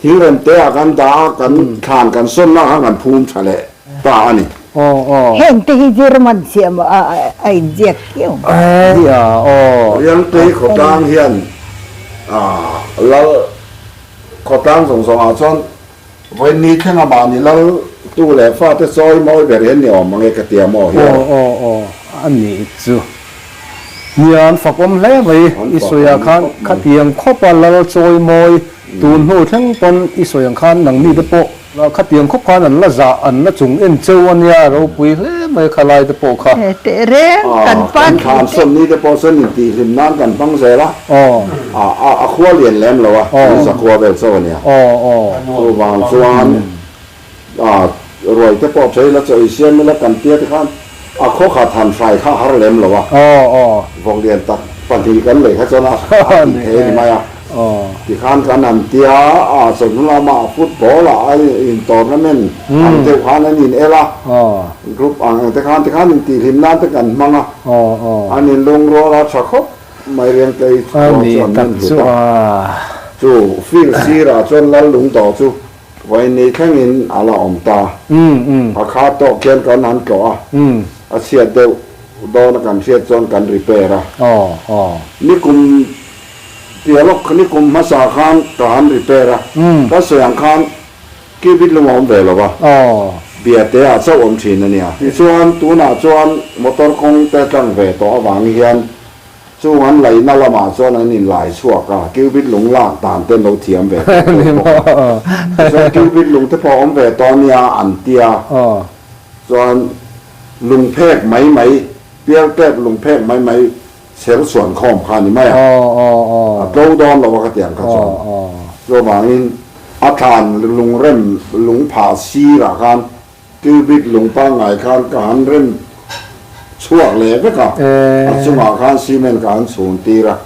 Thingrem te ah kan dah a, kan thlan kan sawnna kha kan phum tha leh ta a ni. Heng te hi German siam a inziak kiau. Riangtei khawtlang hian lal khawtlang zawng zawng ah chuan vawiin thleng a mahni lal tu leh fate chawi mawi ber hian ni awm mange ka tia maw hian. Aw aw aw a nih chu. Nia an fakawm hle mai, i sawi ah khan khatiang khawp a lal chawi mawi tun hnu thleng pawn i sawi ang khan nangni te pawh khatiang khawp khan an la zah an la chung en cheu a nia ropui hle mai khalai te pawh kha. Teh reng kan pan Kan thlan sawn ni te pawh chuan intih hlim nan kan hmang zel a, a khua lian lem lo a, tun zakhua vel chauh a nia. Chuvang chuan Ruai te pawh phei la chaw i siam ila kan tia te khan a khaw khat han hrai kha a har lem lo a, vawk lian tak pahnih kan lei kha chuan a tih thei a ni mai a, tikhan kan han tia a chawhnu lama football ah a in tournament ang deuh khan an in el a, group ang ang te khan tikhan intihhlim nan te kan hmang a, an in lungrual a tha khawp mai riangtlei khua chu an en hlut a, chu field sirah chuan lal lungdawh chu Vawiin thlengin a la awm ta. A kha tawk khian kan han tlawh a, a chhiat deuh dawn a kan hriat chuan kan repair a. Nikum piah lawk, nikum hmasa khan ka han repair a, ka sawi ang khan cubit lung a awm ve lo va, biate ah chauh awm thin a nia. Tichuan tunah chuan motor kawng te tlang ve tawh avang hian Chung an laihna lamah chuan an inlai chhuak a, cubit lung lak dan te an lo thiam ve tawh tawh bawk a. Tichuan cubit lung te pawh a awm ve tawh ania an ti a, chuan lung phek mai mai, pialtep lung phek mai mai chher chhuan khawm kha a ni mai a, a tlo dawn lo a ka ti ang kha chuan. Chuvangin a thlan lungrem lung phah sirah khan Cubit lung pangngai khan ka han rem chhuak leh vek a, a chungah khan cement ka han chhun tir a,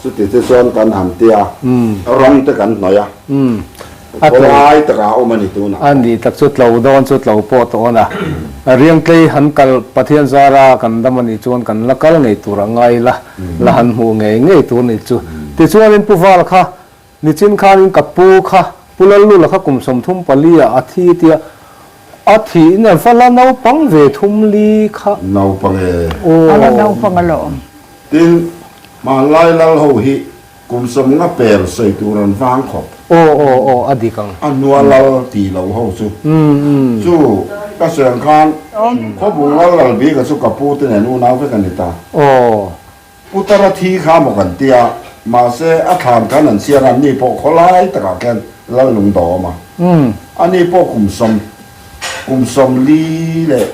chuti te chuan kan han tia a, rawng te kan hnawih a, khawlai takah a awm a ni tunah. A nih tak chu tlo dawn chu tlo pawh tawh a, riang tlei han kal Pathian zara kan dam a nih chuan kan la kal ngei tur a ngai la, la han hmuh ngei ngei tur a nih chu. Tichuanin Pu Val kha Nichin khanin ka pu kha Pu Lallula kha kum 34 ah a thi tia a thih in va la naupang ve thum li kha. Naupang e. A la naupang a lawm. Tin, hmanlai lal ho hi kum 50 pel sawi tur an vang khawp. Aw aw aw a dik ang. A hnua lal ti lo ho chu. Chu ka sawi ang khan khawbung lal lal bika chu ka pu te nen unau vek a ni ta. Aw. Putara thi kha maw kan ti a, mahse a thlan khan an chhiar a, anni pawh khawlai takah khian lal lung do awm a. Ani pawh kum sawm, kum 44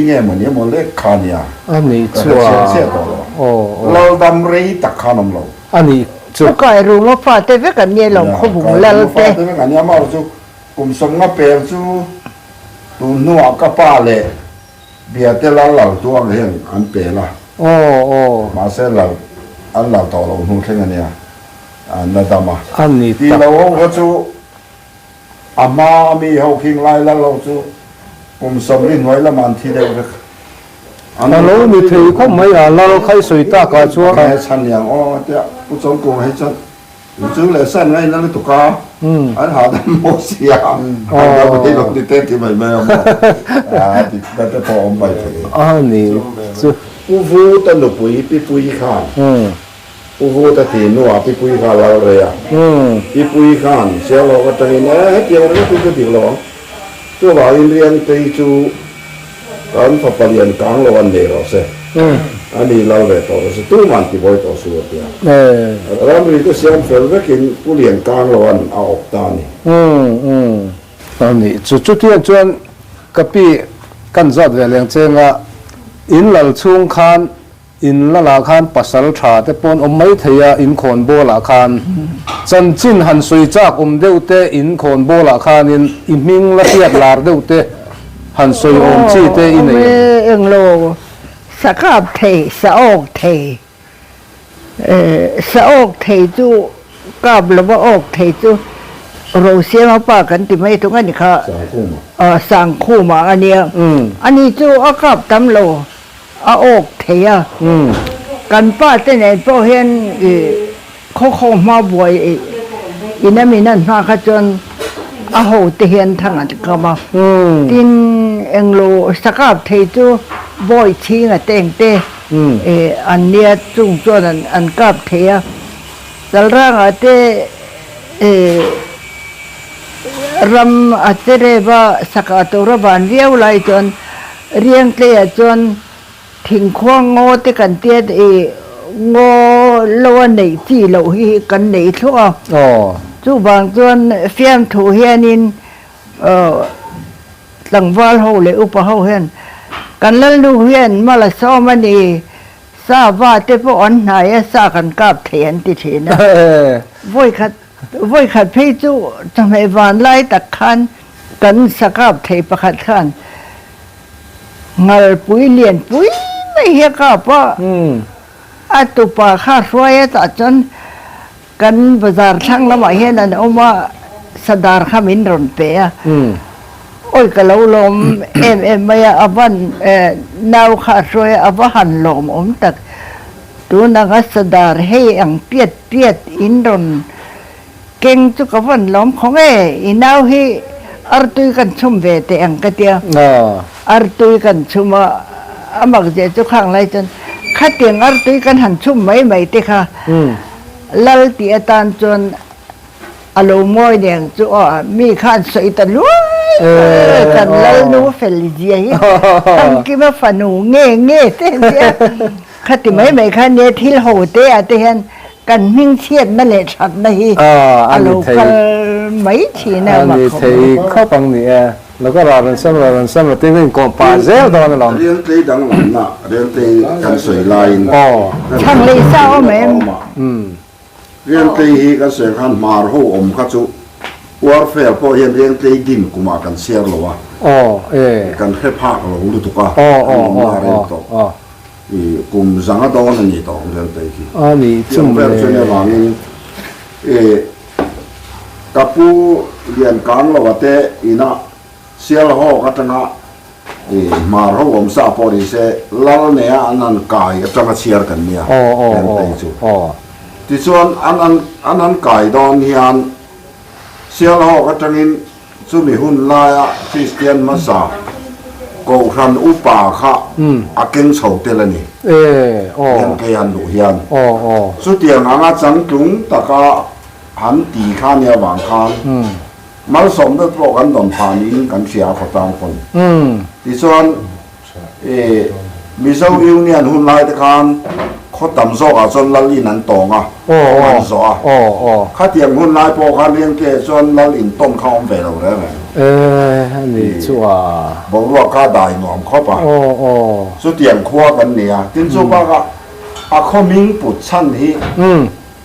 nge maw ni emaw lek kha nia, A nih ka hre chu a, chiang chiah tawh lo. aw aw. Lal dam rei tak khan awm lo. A nih chu. Pu Kairunga fate vek an nia lo, Nia, khawbung lal Kairunga te. fate vek an nia, amaherawhchu kum 50 pel chu tun hnuah ka pa leh Biate lal lal tuang hian an pel a. Aw aw. Mahse lal an lal tawh lo hnu thleng a nia, an la dam a. A ni tak. Ti lo ho kha chu a hma a mi ho khing lai lal ho chu kum 40 hnuai lamah an thi deuh vek. A lo ni thei khawp mai a, lal kha i sawi tak ah chuan. He chhan liang aw tia Pu Chawngkung hei chuan. Chu leh san ngaihna lutuk a, an hahdam maw sia, an dam mai lo ni te ti mai mai a maw? A dikna te pawh a awm mai thei. A ni chu. Pu Vuta nupui Pi Puii khan, Pu Vuta tih hnuah Pi Puii kha a lal rei a, Pi Puii khan Sialhawk atangin e hetiang ringawt hi chu dik lo ang, chuvangin Riangtei chu Kan fapa lian kang lo an nei rawh se, a ni lal ve tawh rawh se, tuman ti buai tawh suh a ti a. Ramri te siam fel vekin Pu Lian kang lo an a awp ta a ni. A ni, chu chutiang chuan ka pi kan zat ve leng cheng a, in lal chhung khan In lalah khan pasal tha te pawn awm mai thei a, in khawn bawlah khan chanchin han sawi chak awm deuh te, in khawn bawlah khanin i hming la hriat lar deuh te han sawi awm chi te i nei em? Englo sa kap thei, sa awk thei, sa awk thei chu kap lova awk thei chu Rosiama pa kan ti mai thung a ni kha, Sangkhuma a nia, ani chu a kap tam lo. A awk thei a, kan pa te nen pawh hian i khawkhaw hma buai ina min an hma kha chuan a ho te hian thang an kam a, tin englo sakap thei chu bawi chhing a teng te an nia chung chuan an kap thei a, Chalrangah te ram a che rev a, sakah tura van viau lai chuan Riangtleiah chuan thingkhuang ngaw te kan tia i ngaw lo a neih chi loh hi kan nei thluah a. Chuvang chuan fiamthu hianin tlangval ho leh upa ho hian kan lalnu hian mal a sawm a ni, sa va te pawh an hnai a, sa kan kap thei an ti thin a. Vawikhat vawikhat phei chu chawhmeh van lai tak khan Kan sakap thei pakhat khan ngalpui lian pui mai hi a kap a, a tupa kha hruai a tah chuan kan bazar thlang lamah hian an awm a, sadar kha min rawn pe a, awi ka lo lawm em em mai a, a van nau kha a hruai a, a va han lawm awm tak, tun anga sadar hei ang piat piat in rawn Keng chu ka vawn lawm khawng e, i nau hi artui kan chhum ve teh ang ka tia. Artui kan chhum a, a mak zia chu khang lai chuan khatiang artui kan han chhum mai mai te kha lal tih atan chuan a lo mawi neng chu aw mi khan sawi ta luai luai kan lal nu fel zia hi Thangkima fanu nge nge te nia khati mai mai kha nia thil ho te ah te hian Kan hmingchhiatna leh thatna hi a lo kal mai thin a, mak khawp mai. A ni thei khawp ang ni e. Lo ka ral rawn sam, ral rawn sam, tin ka inkawm pah zel dawn alawm. Riangtlei danglamna, Riangtlei kan sawi laiin. Chhang lei sa awm em? Riangtlei hi kan sawi ang khan hmar ho awm kha chu warfare pawh hian Riangtlei din kumah kan chhiar lo a. Kan hre phak lo lutuk a, kan awmna a rem tawh. I kum zanga dawn a ni tawh ang Riangtei khi. A nih chu Tiang vel chu nia vangin i ka pu lian kang lo a te ina Sialhawk atanga i hmar ho awm sa pawh ni se lal nea an han kai atanga chhiar kan nia Riangtei chu. Tichuan an an an han kai dawn hian Sialhawk atangin Chumi hun laia Kristian hmasa Kohhran upa kha a keng chho tel a ni. Hian kei han luh hian chutiang anga changtlung taka han ti kha nia vang khan malsawmna pawh kan dawn phah niin kan hria a khawtlang pawn. Tichuan Mizo Union hun lai te khan khaw tam zawkah chuan Lal in an tawng a, kawng an zawh a. Khatiang hun lai pawh khan Riangte chuan Lal in tawn kha awm ve lo reng reng. Boruak kha dai nuam khawp a. Chutiang khua kan ni a. Tin chu bakah a khaw hming put chhan hi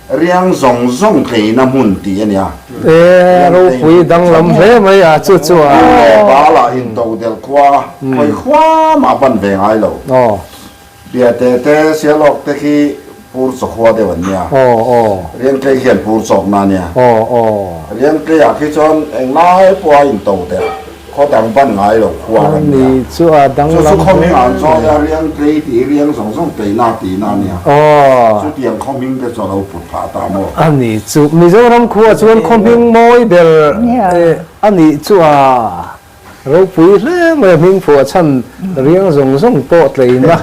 Riang zawng zawng tleina hmun tih a nia. E, ropui danglam hle mai a, chu chu a. Hmun leh balah intodelh khua, khawi khua mah ban ve ngai lo. Biate te, Sialawk te khi pur chaw khua deuh an nia. Riangtlei hian pur chawkna a nia. Riangtleiah khi chuan englai pawha intodelh. Khaw dang ban ngai lo khua kan nia. Ani chu a dang Chu lam chu khaw hming an chawi a, riang tlei tih hi riang zawng zawng tleina tihna a nia. Chutiang khaw hming te chu a lo put phah ta maw? Ani chu Mizoram khua chuan khaw hming mawi ber a nih chu a ropui hle mai a hming phuah chhan riang zawng zawng pawh tleina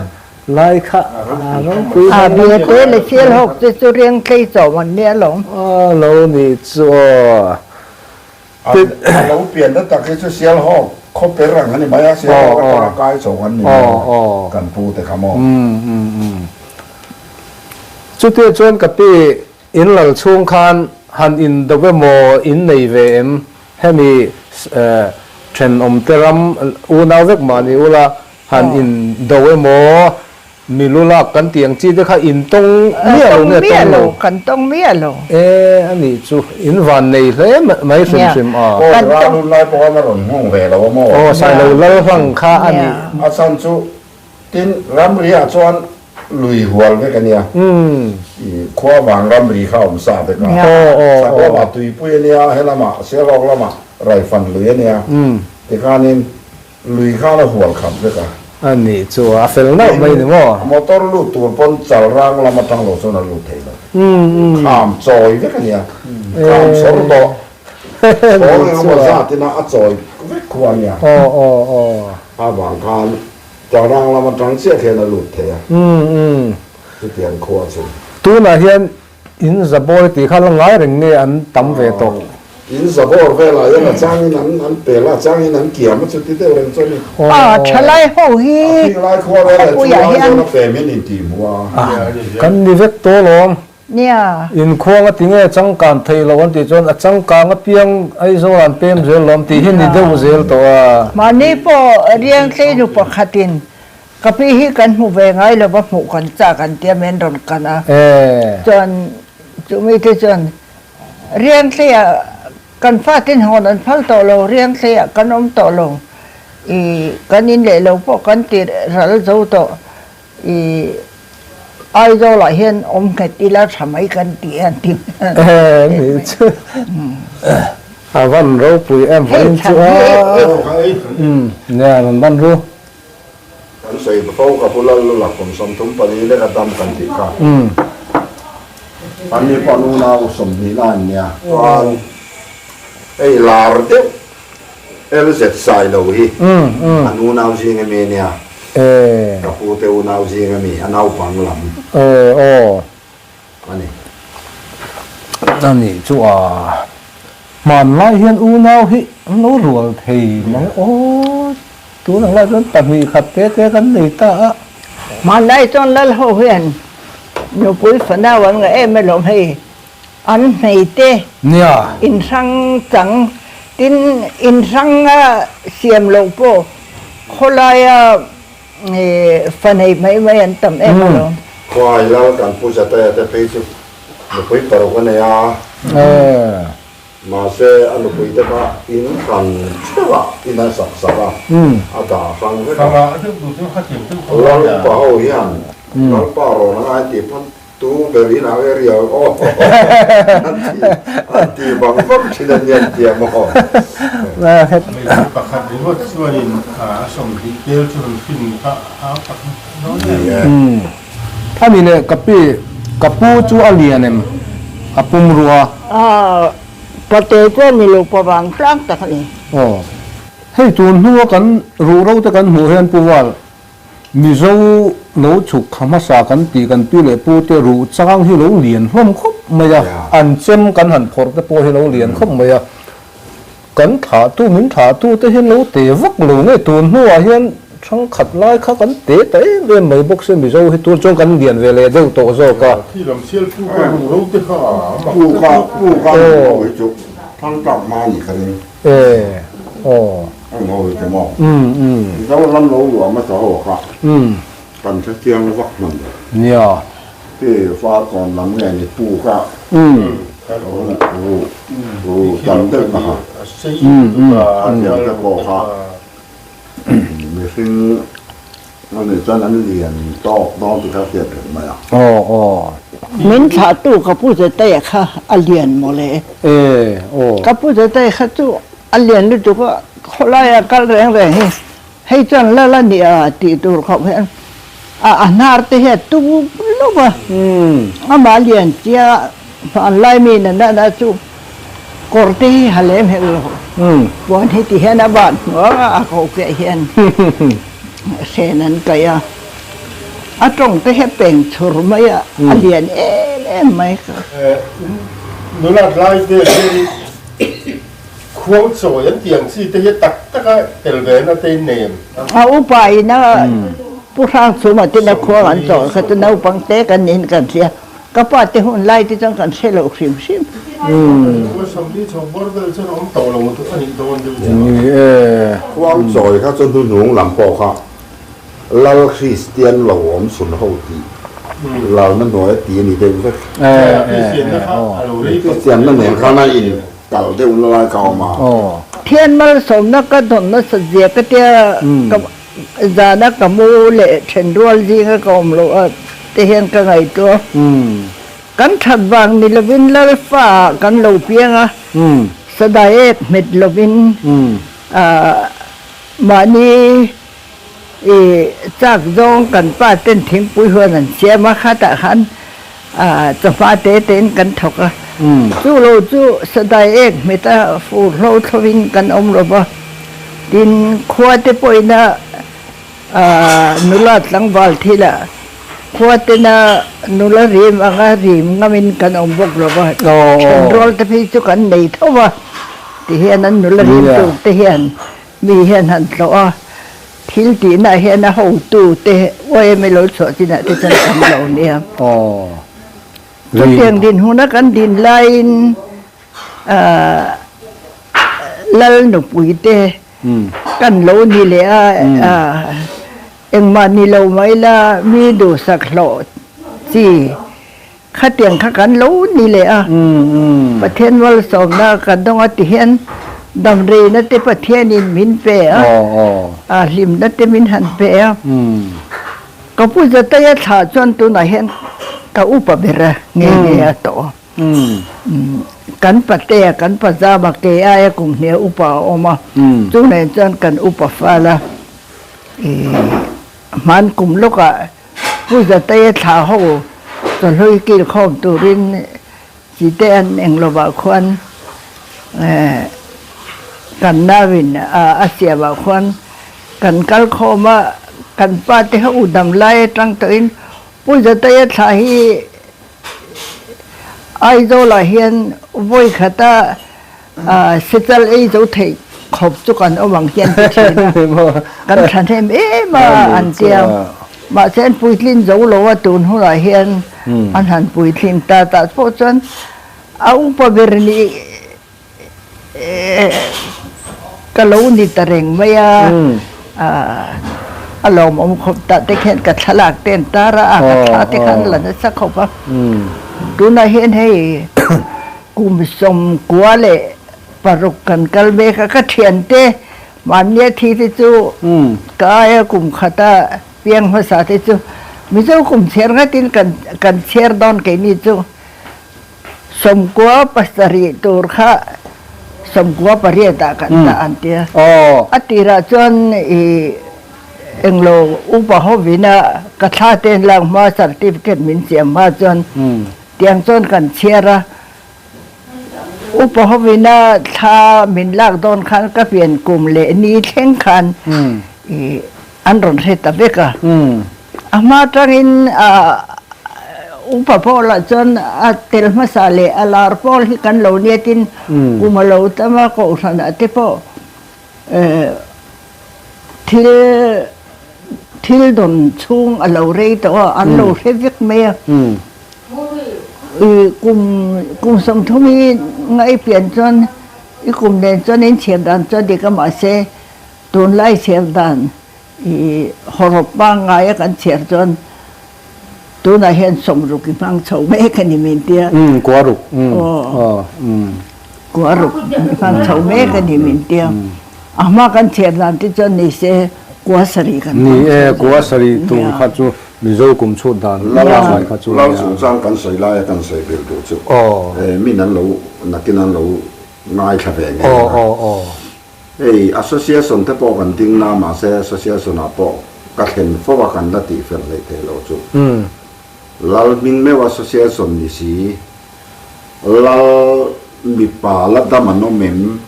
lai kha a ropui hle mai. A biate leh Sialhawk te chu riang tlei chawm an nia lawm. A lo nih chu aw. A lo pianna tak hi chu Sialhawk khaw per ang a ni mai a, Sialhawk atanga kai chho an ni mai a, kan pu te kha maw. Chutia chuan ka pi in lal chhung khan han in do emaw in nei ve em? Hemi thenawm te ram unau vek mah ni ula han in do emaw Mi lu lak kan tih ang chi te kha in tawng miah lo nge tawng lo? Kan tawng miah lo. E, a nih chu. In van nei hle mai hrim hrim a. Aw, ral hun lai pawh khan a rawn nghawng ve lo a maw? Aw, Sailo lal hlang kha a nih. A chhan chu tin ramri ah chuan lui hual vek a nia. Khua vang ramri kha a awm sa vek a. Chhak lamah tuipui a nia, helamah Sialhawk lamah Raifan lui a nia. Tikhanin Lui khan a hual khat vek a. A nih chu a fel nauh mai ni maw? Motor lut tur pawn chal rang lam atang lo chuan a lut thei lo. Kham chawi vek a nia. Kham sawr tawh. Sawr eng emaw zat ina a chawi vek khu a nia. A vang khan chal rang lam atang chiah khian a lut thei a. Chutiang khua chu. Tunah hian In zabawr tih kha la ngai reng nge an tam ve tawh? In zabawr velah hian a changin an an pel a, a changin an kiam a, chuti deuh reng chu a ni. A thalai ho hi A khing lai khua velah chu khawpuiah lai hian. zawn a pem in intih hmuh a. Kan ni vek tawh lawm. Nia. Inkhuang a ti nge changkan thei lo an tih chuan a changkang apiang Aizawl an pem zel lawm tih hi ni deuh zel tawh a. Mahni pawh Riangtlei nu pakhatin Ka pi hi kan hmu ve ngai lo va hmuh kan chak an tia men rawn kan a. Chuan chumi te chuan Riangtleiah kan fatin hawn an phal tawh lo, Riangtleiah kan awm tawh lo, i kan in leh lo pawh kan ti ral zo tawh, i Aizawlah hian awm nghet ila tha mai kan ti a an ti. Ni chu a van ropui em vawiin chu a. Nia rawn ban ru. Kan sawi fo ka pu lal lula kum 34 lek a dam kan tih kha. An ni pawh an unau 20 na an nia. Chuan hei lar deuh LZ Sailo hi an unau zing ami a nia. Ka pu te unau zing ami a naupang lam a ni. A nih chu a hmanlai hian unau hi an lo rual thei mang aw. Tun ang lai chuan pahnih khat te te kan nei ta a. Hmanlai chuan lal ho hian nupui fanau an ngah em alawm hei an hmei te inhrang chang tin inhrang a siam loh pawh khawlaia fa nei mai mai an tam em alawm. Khuai lal kan pu Zataya te phei chu nupui paruk a nei a. Mahse, a nupui te kha in hran theuh a, in a sak sak a, a dah hrang vek a. Lal upa ho hian Lalpa rawn a ngai tih pawn tu ber in ang e riau aw an ti an ti vang vang thin a nia an ti a maw. Pakhat ringawt chuanin a 20 tel chu rawn hrin kha a tak dawn em. A ni leh ka pi, ka pu chu a lian em? A pumrua. A, pate chu a ni lo, pa vang tlang tak a ni. Aw, hei tun hnua kan ruhro te kan hmuh hian Pu Val, Mizo lo chhuk kha hmasa kan tih kan pi leh pu te ruh chang hi lo lian hlawm khawp mai a, an chem kan han phawrh te pawh hi lo lian khawp mai a. Kan thlahtu min thlahtu te hian lo te vak lo nge tun hnuah hian thangkhat lai kha kan te ta em em mai bawk sia Mizo hi tun chuan kan lian ve leh deuh tawh zawk a. Khi lam sial pu ka ru ro te kha a mak Pu ta kha deuh. pu kha an ho hi chu thang tlak hma a nih ka ring. E aw. An ho hi chu maw. Mizo ram lo luah hmasa ho kha kan hre chiang vak hman lo. Nia. Khi far kawn lam nge ni pu kha. Ru tam deuh na kha. A thiam te pawh kha mihring a nih chuan an lian tawk dawn tih kha hriat reng mai a. Min thlahtu ka pu Zeteia kha a lian mawle. Ka pu Zeteia kha chu a lian lutuk a. Khawlaia kal reng reng hi hei chuan lal a nia tih tur khawp hian a a hnar te hi a tup lup a, amah lian chia hmanlai mi na na na chu kawr te hi ha lem hek lo, puan hi ti hian a van hnuang a, a ko piah hian hren an kaih a, a tawng te hi a peng chhur mai a, a lian em em mai kha. Nulat lai vel hian Khuang chawi an tih ang chi te hi tak taka tel ve na te in nei em? A upa in a Pu Hrangchhuma ten a khuang an chawi kha chu naupang te kan niin kan hria. Ka pa te hun lai te chuan kan hre lo hrim hrim. Khuang chawi kha chu hnuhnung lam pawh kha Lal Kristian lo awm chhun ho tih lalna hnuai a ti a ni deuh vek. Kristianna nen khan a in kal deuh na lai kha a awm a. Thian malsawmna ka dawn nasat zia ka tia ka zana ka mu leh then rual zinga ka awm loh a te hian ka ngaihtuah. Kan that vang ni lovin Lal fa ah kan lo piang a, sadai ek hmet lovin mahni I chak zawng kan pa ten thingpui huan an siam a, khatah khan chawhma te tein kan thawk a. Chu lo chu sadai ek hmet a fur hlo thlovin kan awm lo va. Tin, khua te pawhin a nula tlangval thilah khua tena nula rim anga rim ngamin kan awm bawk lo va. Thenrual te phei chu kan nei tho va, tihian an nula rim tur te hian Mi hian han tlawh a, thil tihnaah hian a hotu te yma lo chhuah chinah te chuan kan lo nia. Chutiang dinhmuna kan din laiin Lal nupui te kan lo ni leh a, engmah ni lo mai la mi duhsak hlawh chi Khatiang kha kan lo ni leh a, Pathian malsawmna ka dawng a ti hian damreina te Pathianin min pe a, a hlimna te min han pe a. Ka pu Zataia thlah chuan tunah hian ka upa ber a nghe nghe a tawh a. Kan patea kan pazama ke aia kum hniah upa a awm a, chu nen chuan kan upa fal a, hman kum lawkah Pu Zateia thla ho chawhlui kil khawm turin chite an eng lovah khuan kan nauin a siamah khuan kan kal khawm a, kan pa te ho dam lai atang tawhin Pu Zateia thla hi Aizawlah hian vawi khata Sechal ei zo theih khawp chu kan awm ang hian ti thin a, kan thahnem em a an tia. Mahse an puitlin zo lo a tun hunah hian an han puitlin ta tah pawh chuan a upa ber nih ka lo ni ta reng mai a, a lawmawm khawp tah te khian ka thlalak te an tar a, a ka thla te khan la nasa khawp a. Tunah hian hei. Kum 96 kan kal mek a, ka thiante mahnia thi te chu ka aia kum khata piang hmasa te chu Mizo kum chhiar ngatin kan kan chhiar dawn keini chu 97 tur kha 98 ah kan dah an tia. A tirah chuan i englo upa hovin a ka thla te an lak hma certificate min siam hma chuan Tiang chuan kan chhiar a, upa hovina thla min lak dawn khan ka pian kum leh ni thleng khan i an rawn hre ta vek a. A hma tangin upa pawl ah chuan a tel hmasa leh a lar pawl hi kan lo nia tin kum a lo tam a, kohhran ah te pawh Thil thil dawn chhung a lo rei tawh a, an lo hre vek mai a. I kum kum 30 hi ngai pian chuan i kum nen chuan in chhiar dan chuan dik a mahse tunlai chhiar dan i hawrawp pangngai a kan chhiar chuan Tunah hian 60 i hmang chho mek a ni min tia. Umm kuaruk umm aw umm. Kuaruk i hmang chho mek a ni min tia. A hma kan chhiar dan te chuan ni se kua sarih kan hmang chho. Ni e kua sarih tur kha chu Mizo kum chhut dan pangngai kha chu nia. Lal chungchang kan sawi laia kan sawi belh duh chu min an lo nakin an lo ngaithla ve ngei ang a. Hei Association te pawh kan ding na mahse Association ah pawh ka thlen fo a kan la tih fel hleih theih loh chu. Lal hming meuh Association ni si, Lal mipa la dam an awm em?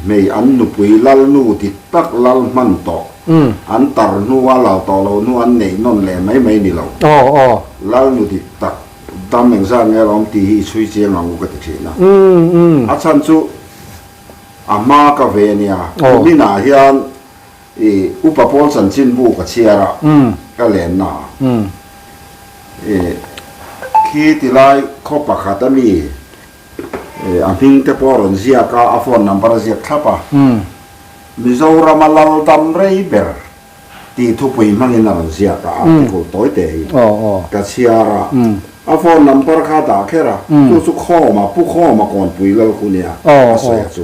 Hmei an nupui Lal nu dik tak Lal hman tawh an tar hnua lal tawh lo hnu an neih nawn leh mai mai ni lo. Lal nu dik tak dam engzat nge la awm tih hi i chhui chiang ang u ka ti thin a. A chhan chu a hma ka ve nia. Kuminah hian i upa pawl chanchinbu ka chhiar a, ka lenna ah. I khi tilai khaw pakhat a mi a hming te pawh a rawn ziak a, a phone number a ziak thlap a. Mizorama lal dam rei ber tih thupui hmangin a rawn ziak a, article tawi te hi ka chhiar a. A phone number kha a dah kher a, chu chu Khawma, Pu Khawma Kawnpui lal khu nia a sawi a chu.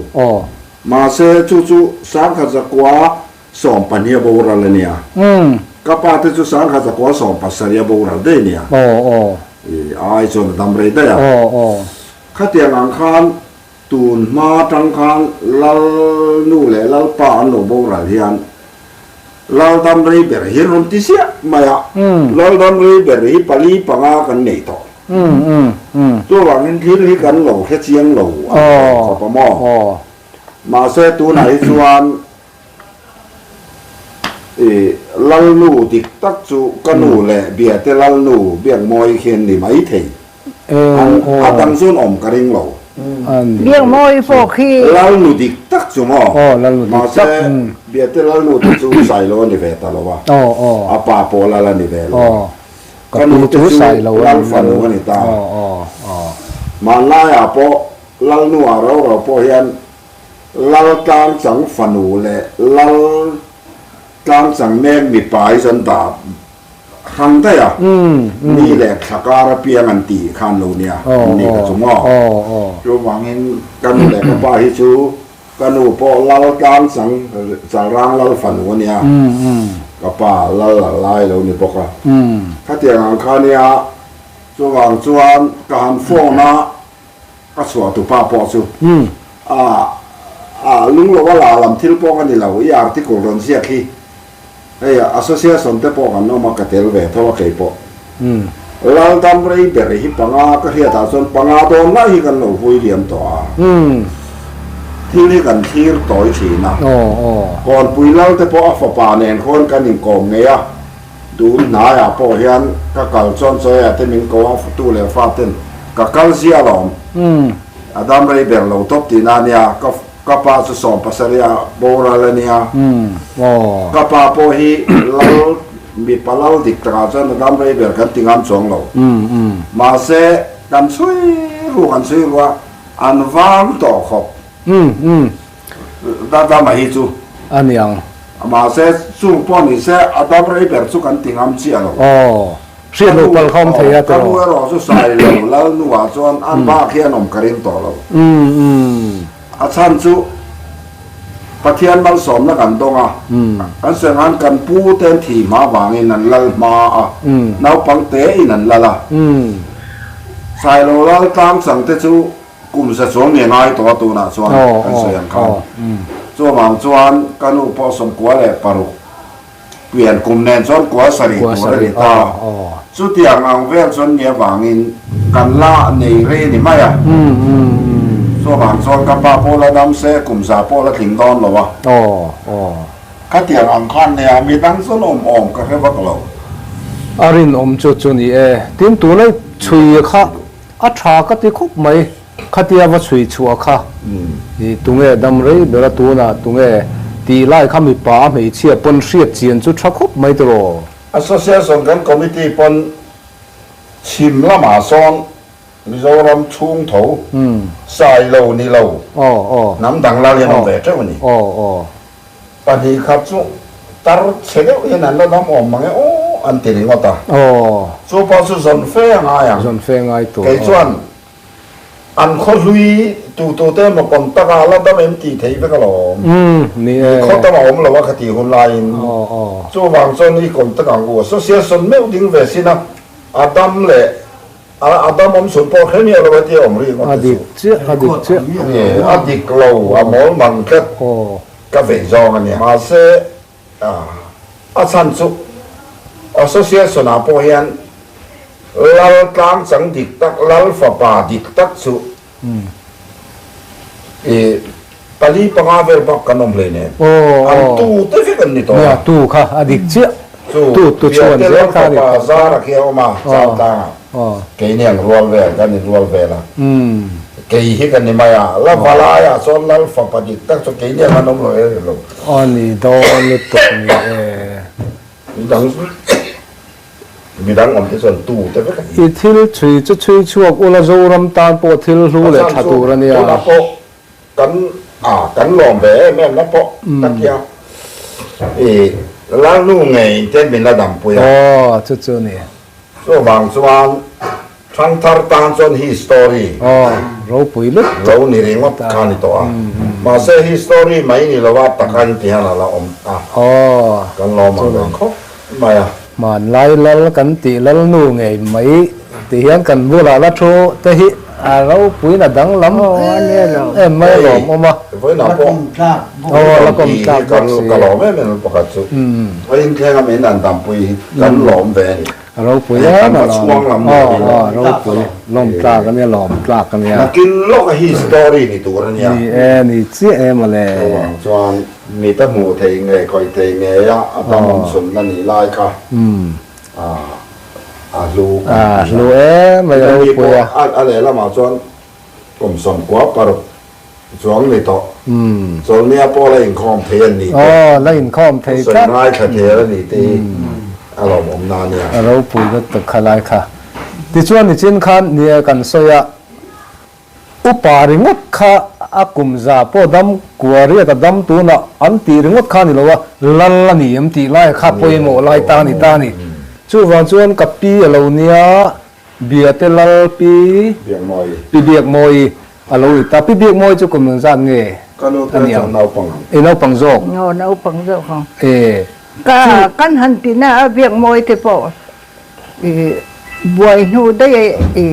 Mahse, chu chu sangkhat zakua sawmpahnih a boral a nia. Ka pa te chu sangkhat zakua sawmpasarih a boral daih a nia. I ai chuan a dam rei daih a. Khatiang ang khan tun hma atang khan Lal nu leh Lal pa an lo boral hian Lal dam rei ber hi an rawn ti ziah mai a. Lal dam rei ber hi pali panga kan nei tawh. Chuvangin thil hi kan lo hre chiang lo a ni reng khawp a maw? Mahse tunah hi chuan i Lalnu dik tak chu ka nu leh Biate Lalnu Biakmawi khi an ni maithei. An a dang chuan awm ka ring lo. Biakmawi pawh khi. Lalnu dik tak chu maw? Mahse Biate Lalnu te chu Sailo a ni ve ta lo a, a pa pawh Lal a ni ve lo a. Ka nu te chu Lal fanu a ni ta. Hmanlaiah pawh Lal nuah rau rau pawh hian Lal tlangchang fanu leh Lal tlangchang mek mipa hi chuan dah hrang daih a, ni leh thla kar apiang an tih khan lo nia, an ni ka chu maw? Chuvangin ka nu leh ka pa hi chu Ka nu pawh Lal Tlangchang Chalrang Lal fanu a nia, ka pa Lal a lai lo ni bawk a. Khatiang ang kha nia, chuvang chuan ka han phone a, ka chhuah tupa pawh chu a a lunglo a la lam thil pawh ka ni lo, i article rawn ziak hi hei association te pawh kan awm a, ka tel ve tho a kei pawh. Lal dam rei ber hi panga ka hriatah chuan panga dawn lai hi kan lo hui liam tawh a, thil hi kan thlir tawi thin a. Kawnpui lal te pawh a fapa nen khawn kan inkawm ngei a, tun hnaiah pawh hian ka kal chuan chawiah te min ko a, tu leh fa ten ka kal zia alawm, a dam rei ber lo tawp tihna a nia, ka ka pa chu sawmpasarih a boral a nia, ka pa pawh hi lal Mipa lal dik takah chuan a dam rei ber kan ti ngam chuang lo. Mahse, kan chhui ru kan chhui ru a, an vang tawh khawp. Dama hi chu. A ni ang. Mahse, chung pawh ni se, a dam rei ber chu kan ti ngam chiah lo. Aw, hriat loh palh kha awm thei a tiraw. Ka nu erawh chu sai lo, lal nuah chuan an bak hian awm ka ring tawh lo. A chhan chu Pathian malsawmna kan dawng a, kan sawi ang khan kan pu te an thih hma vangin an lal hma a, naupang te in an lal a. Sailo lal tlang chang te chu kum za chuang nge ngai tawh a tunah chuan kan sawi ang khan. Chuvang chuan ka nu pawh 96 pian kum nen chuan kua sarih tur a ni ta. Chutiang ang vel chuan nia vangin kan la nei rei a ni mai a. Chuvang chuan ka pa pawh la dam se kum za pawh la tling dawn lo a. Khatiang ang khan nia midang chuan awm awm ka hre vak lo. A rinawm chu chu ni e. Tin tuna chhui kha a tha ka ti khawp mai. Khatia va chhui chhuah kha i tunge dam rei ber a tunah tunge tih lai kha mipa a hmeichhia pawn hriat chian chu tha khawp mai tiraw. Association kan committee pawn chhim lamah sawn Mizoram chhung tho sai lo ni lo hnam dang lal hian awm ve teuh a ni. Pahnih khat chu tar chhe deuh hian an la dam awm mang e aw an ti ringawt a. Chu pawh chu zawn fe a ngai ang. Kei chuan An khaw hlui tu tu te emaw contact ah la dam em tih theih vek alawm. I khaw tam a awm lo a kha tih hun laiin. Chuvang chuan i contact ang u. Association meuh ding ve sin a, a dam leh a dam awm chhun pawh hre miah lo e tia awm rih ngawt te chu. A dik lo, a mawl mang tlat. ka vei zawng a nia. Mahse a chhan chu Association ah pawh hian Lal tlang chang dik tak, Lal fapa dik tak chu i pali panga vel bak kan awm hleinem. An tu te vek an ni tawh a. Nia, tu kha a dik chiah. Chu Tu tu chu an Biate zel Lal kha a ni fapa tawh. Zara khi a awm a, Chaltlangah. Keini ang rual vel, kan inrual vel a. Kei hi ka ni mai a, la valaiah chuan Lal fapa dik tak chu keini ang an awm lo e lo. A ni dawn lutuk ni e. Midang midang awm te chuan tu te vek a ni. I thil chhui chu chhui chhuak ula Zoram tan pawh thil hlu leh tha tur a nia. Tunah pawh kan a kan lawm ve em em na pawh ka tia i Lalnu ngei in ten min la dampui a. Aw chu chu ni. Chuvang chuan Thangthar tan chuan hi story. Aw, ropui lutuk. Lo ni ringawt kha ni tawh a. Mahse hi story mai ni lova takan ti hian a la awm a. Aw. Kan lawm ang reng khawp mai a. Hmanlai lal kan tih lalnu ngei mai ti hian kan bulah la thu te hi a ropuiin a danglam em em mai a lawm awm a. Vawiinah pawh Aw, la kawm tlak bawk si. Ka lawm em em pakhat chu. Vawiin thlenga min han dampui hi kan lawm ve a ni. A ropui em a lawm. Aw aw a ropui. Lawm tlak a nia lawm tlak a nia. Nakin lawk a hi story ni tur a nia. Ni e ni chiah em awle. Chuvang chuan mit a hmuh thei nge khawih thei nge a a dam awm chhun na nih lai kha a hlu kan ti a. A hlu em mai a ropui a. A lehlamah chuan kum 90 paruk Chuang ni tawh. Chawlhnia pawh la inkhawm thei an ni te. Aw, la inkhawm thei tlat. Sawi ngaithla thei a ni te hi a lawmawm na a nia. A ropui lutuk kha lai kha. Tichuan nichin khan nia kan sawi a, upa ringawt kha a kum za pawh dam kua riat a dam tunah an tih ringawt kha a ni lo a, lal a ni em tih lai kha pawimawh lai ta a ni ta a ni. Chuvang chuan ka pi a lo nia Biate lal Pi Pi Biakmawi a lo ni ta. Pi Biakmawi chu kum engzat nge Ka nu te chuan naupang ang. E naupang zawk. Aw naupang zawk ang. E. Ka kan han ti na a Biakmawi te pawh i buai hnu daih a i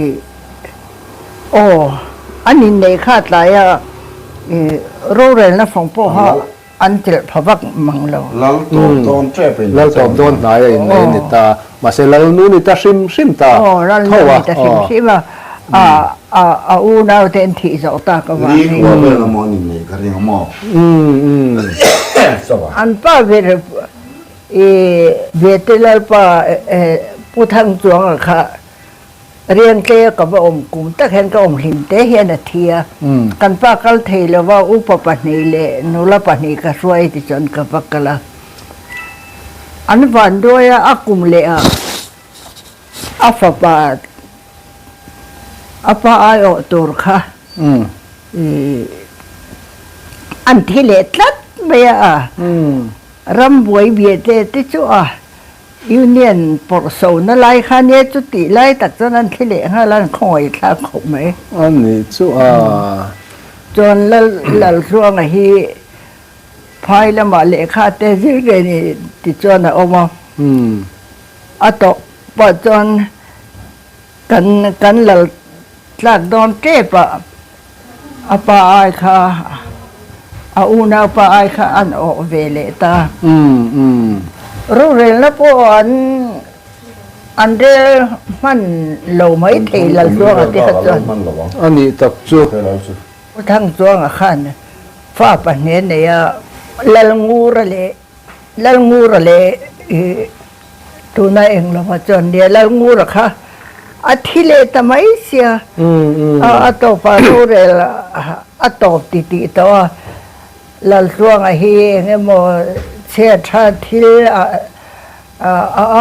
aw an inneih kha tlai a i rorelna fawng pawh kha An chelh pha vak mang lo. Lal tawp dawn tep a in Lal tawp dawn hnai a in nei ni ta. Mahse lal nu ni ta hrim hrim ta. Aw, lal nu ni ta hrim hrim a. A a a unau te an thih zawh tak avangin. Li kua vel a maw an in nei ka ring a maw. An pa ber i Biate Lalpa Pu Thangchuanga kha Riangtleia ka va awm kum tak hian ka awm hlim te hian a thi a, kan pa kal thei lova upa pahnih leh nula pahnih ka hruai ti chuan ka va kal a, an vanduai a, a kum leh ah a fapa a pa aiawh tur kha an thi leh tlat mai a, rambuai biate te chu a. Union pawrh sona lai kha nia chu tih lai tak chuan an thli leh nghal a, an khawngaih thlak khawp mai. A nih chu a. Chuan Lal Lalhluanga hi phai lamah lehkha te zir ve ni ti chuan a awm a. A tawp pah chuan kan kan lal tlak dawn tep a, a pa ai kha a unau pa ai kha an awh ve leh ta. Rorelna pawh an an rel hman lo mai thei Lalhluanga te kha chuan. A nih tak chu. Pu Thangchuanga khan fa pahnih a nei a, Lalngura leh Lalngura leh Tuna eng lova chuan nia Lalngura kha a thi leh ta mai sia, a tawpah rorel a tawp ti tih tawh a, Laltluanga hi eng emaw chhiat tha thil a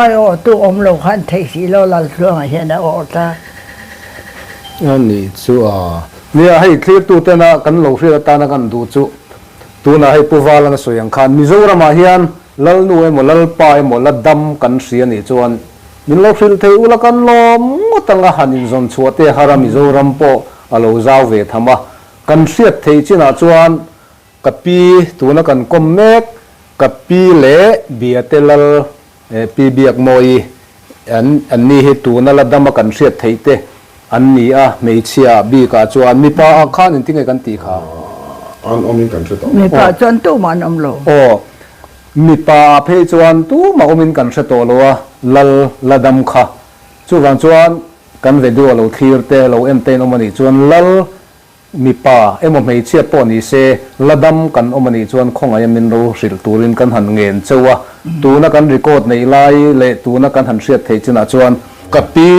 aiawhtu awm lo khan theih si lo Laltluanga hian a awh ta. A nih chu a. Nia hei thlirtu tena kan lo hriat atana kan duh chu tunah hei Pu Valan a sawi ang khan Mizoramah hian Lalnu emaw Lalpa emaw la dam kan hria nih chuan min lo hrilh thei ula kan lawm ngawt anga han inzawn chhuah te har a Mizoram pawh a lo zau ve tham a, kan hriat theih chinah chuan ka pi tuna kan kawm mek ka pi leh Biate Lal Pi Biakmawii an an ni hi tuna la dam a kan hriat theih te an ni a, hmeichhia bikah chuan mipa ah khan engtinge kan tih kha? An awmin kan hre tawh. Mipa ah chuan tumah an awm lo. Aw, mipa ah phei chuan tumah awmin kan hre tawh lo a, lal la dam kha. Chuvang chuan kan video lo thlir te, lo en te in awm a nih chuan lal mipa emaw hmeichhia pawh ni se la dam kan awm a nih chuan khawngaih a min ro hrilh turin kan han ngen cheu a, tuna kan record neih lai leh tuna kan han hriat theih chinah chuan ka pi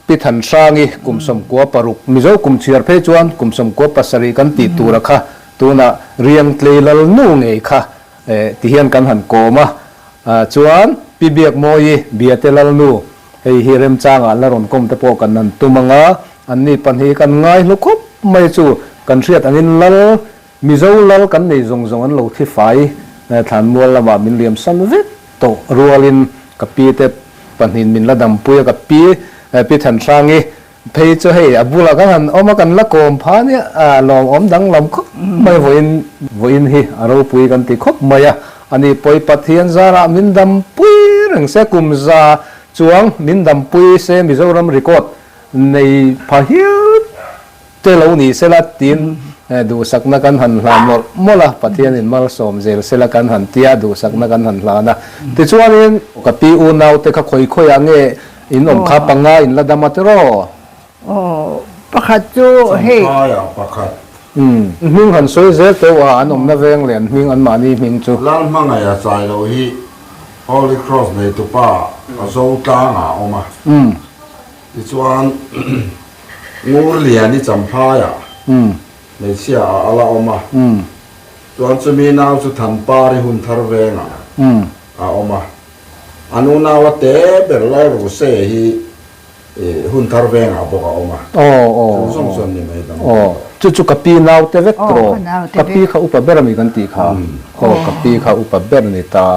Pi Thanhrangi kum 96, Mizo kum chhiar phei chuan kum 97 kan tih tura kha tunah Riangtlei Lalnu ngei kha ti hian kan han kawm a, chuan Pi Biakmawii Biate Lalnu hei hi remchangah la rawn kawm te pawh kan han tum ang a, anni pahnih kan ngai hlu khawp mai chu kan hriat angin Lal Mizo lal kan nei zawng zawng an lo thi fai thlanmual lamah min liam san vek tawh rualin ka pi te pahnihin min la dampui a, ka pi Pi Thanhrangi phei chu hei a bulah kan han awm a kan la kawm pha nia a lawmawm danglam khawp mai vawiin vawiin hi a ropui kan ti khawp mai a, ani pawi Pathian zarah min dampui reng se kum za chuang min dampui se Mizoram record nei pha hial Te lo ni sela tiin duhsakna kan han hlan mawlh mawlh a, Pathianin malsawm zel sela kan han tia duhsakna kan han hlan a. Tichuanin ka pi unaute kha khawi khawiah nge in awm kha panga in la dam a tiraw? Aw, pakhat chu hei. Champhaiah pakhat. Umm, hming han sawi zel teuh a, an awmna veng leh an hming, anmahni hming chu. Lalhmangaih a chai loh hi Holy Cross neitupa a zo tlangah a awm a. Tichuan, Ngurliani Champhaiah hmeichhia ah a la awm a, chuan chumi nau chu Thanpari hun thar vengah a awm a. An unau a te ber Lalruse hi hun thar vengah bawk a awm a. Chu zawng chuan ni mai dang tawh. Chu chu ka pi nau te vek tawh. Ka pi kha upa ber a mi kan tih kha. Aw ka pi kha upa ber a ni ta.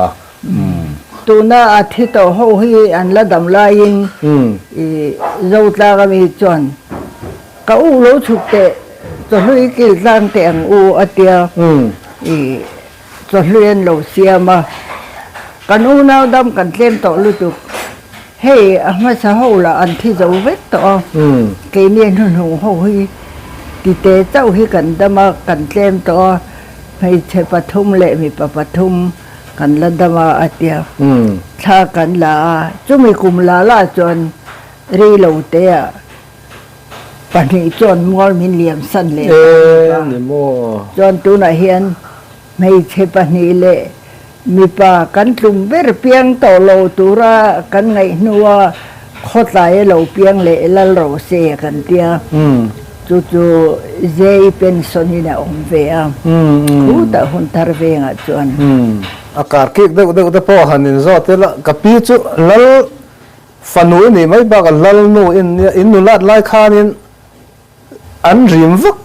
Tuna a thi tawh ho hi an la dam laiin i Zotlang ami chuan ka u lo chhuk teh chawhlui kil tlang teh ang u a tia i chawhlui an lo siam a, kan unau dam kan tlem tawh lutuk hei a hmasa ho lah an thi zo vek tawh a, keini hnuhnung ho hi tite chauh hi kan dam a kan tlem tawh a hmeichhe pathum leh mipa pathum. Kan la dam a a tia. Thla kan la a, chumi kum la la chuan rei lo te ah pahnih chuan mual min liam san leh ta a ni pa. Chuan tunah hian hmeichhe pahnih leh mipa kan tlum ber piang tawh lo tura kan ngaih hnua khawtlai a lo piang leh lal rawh se kan tia. Chu chu JE pension in a awm ve a, khutah hun thar vengah chuan. A kar kik deuh deuh te pawh han inzawt ila, ka pi chu lal fanu i nih mai bakah lal nu i nia, in nulat lai khanin an rim vak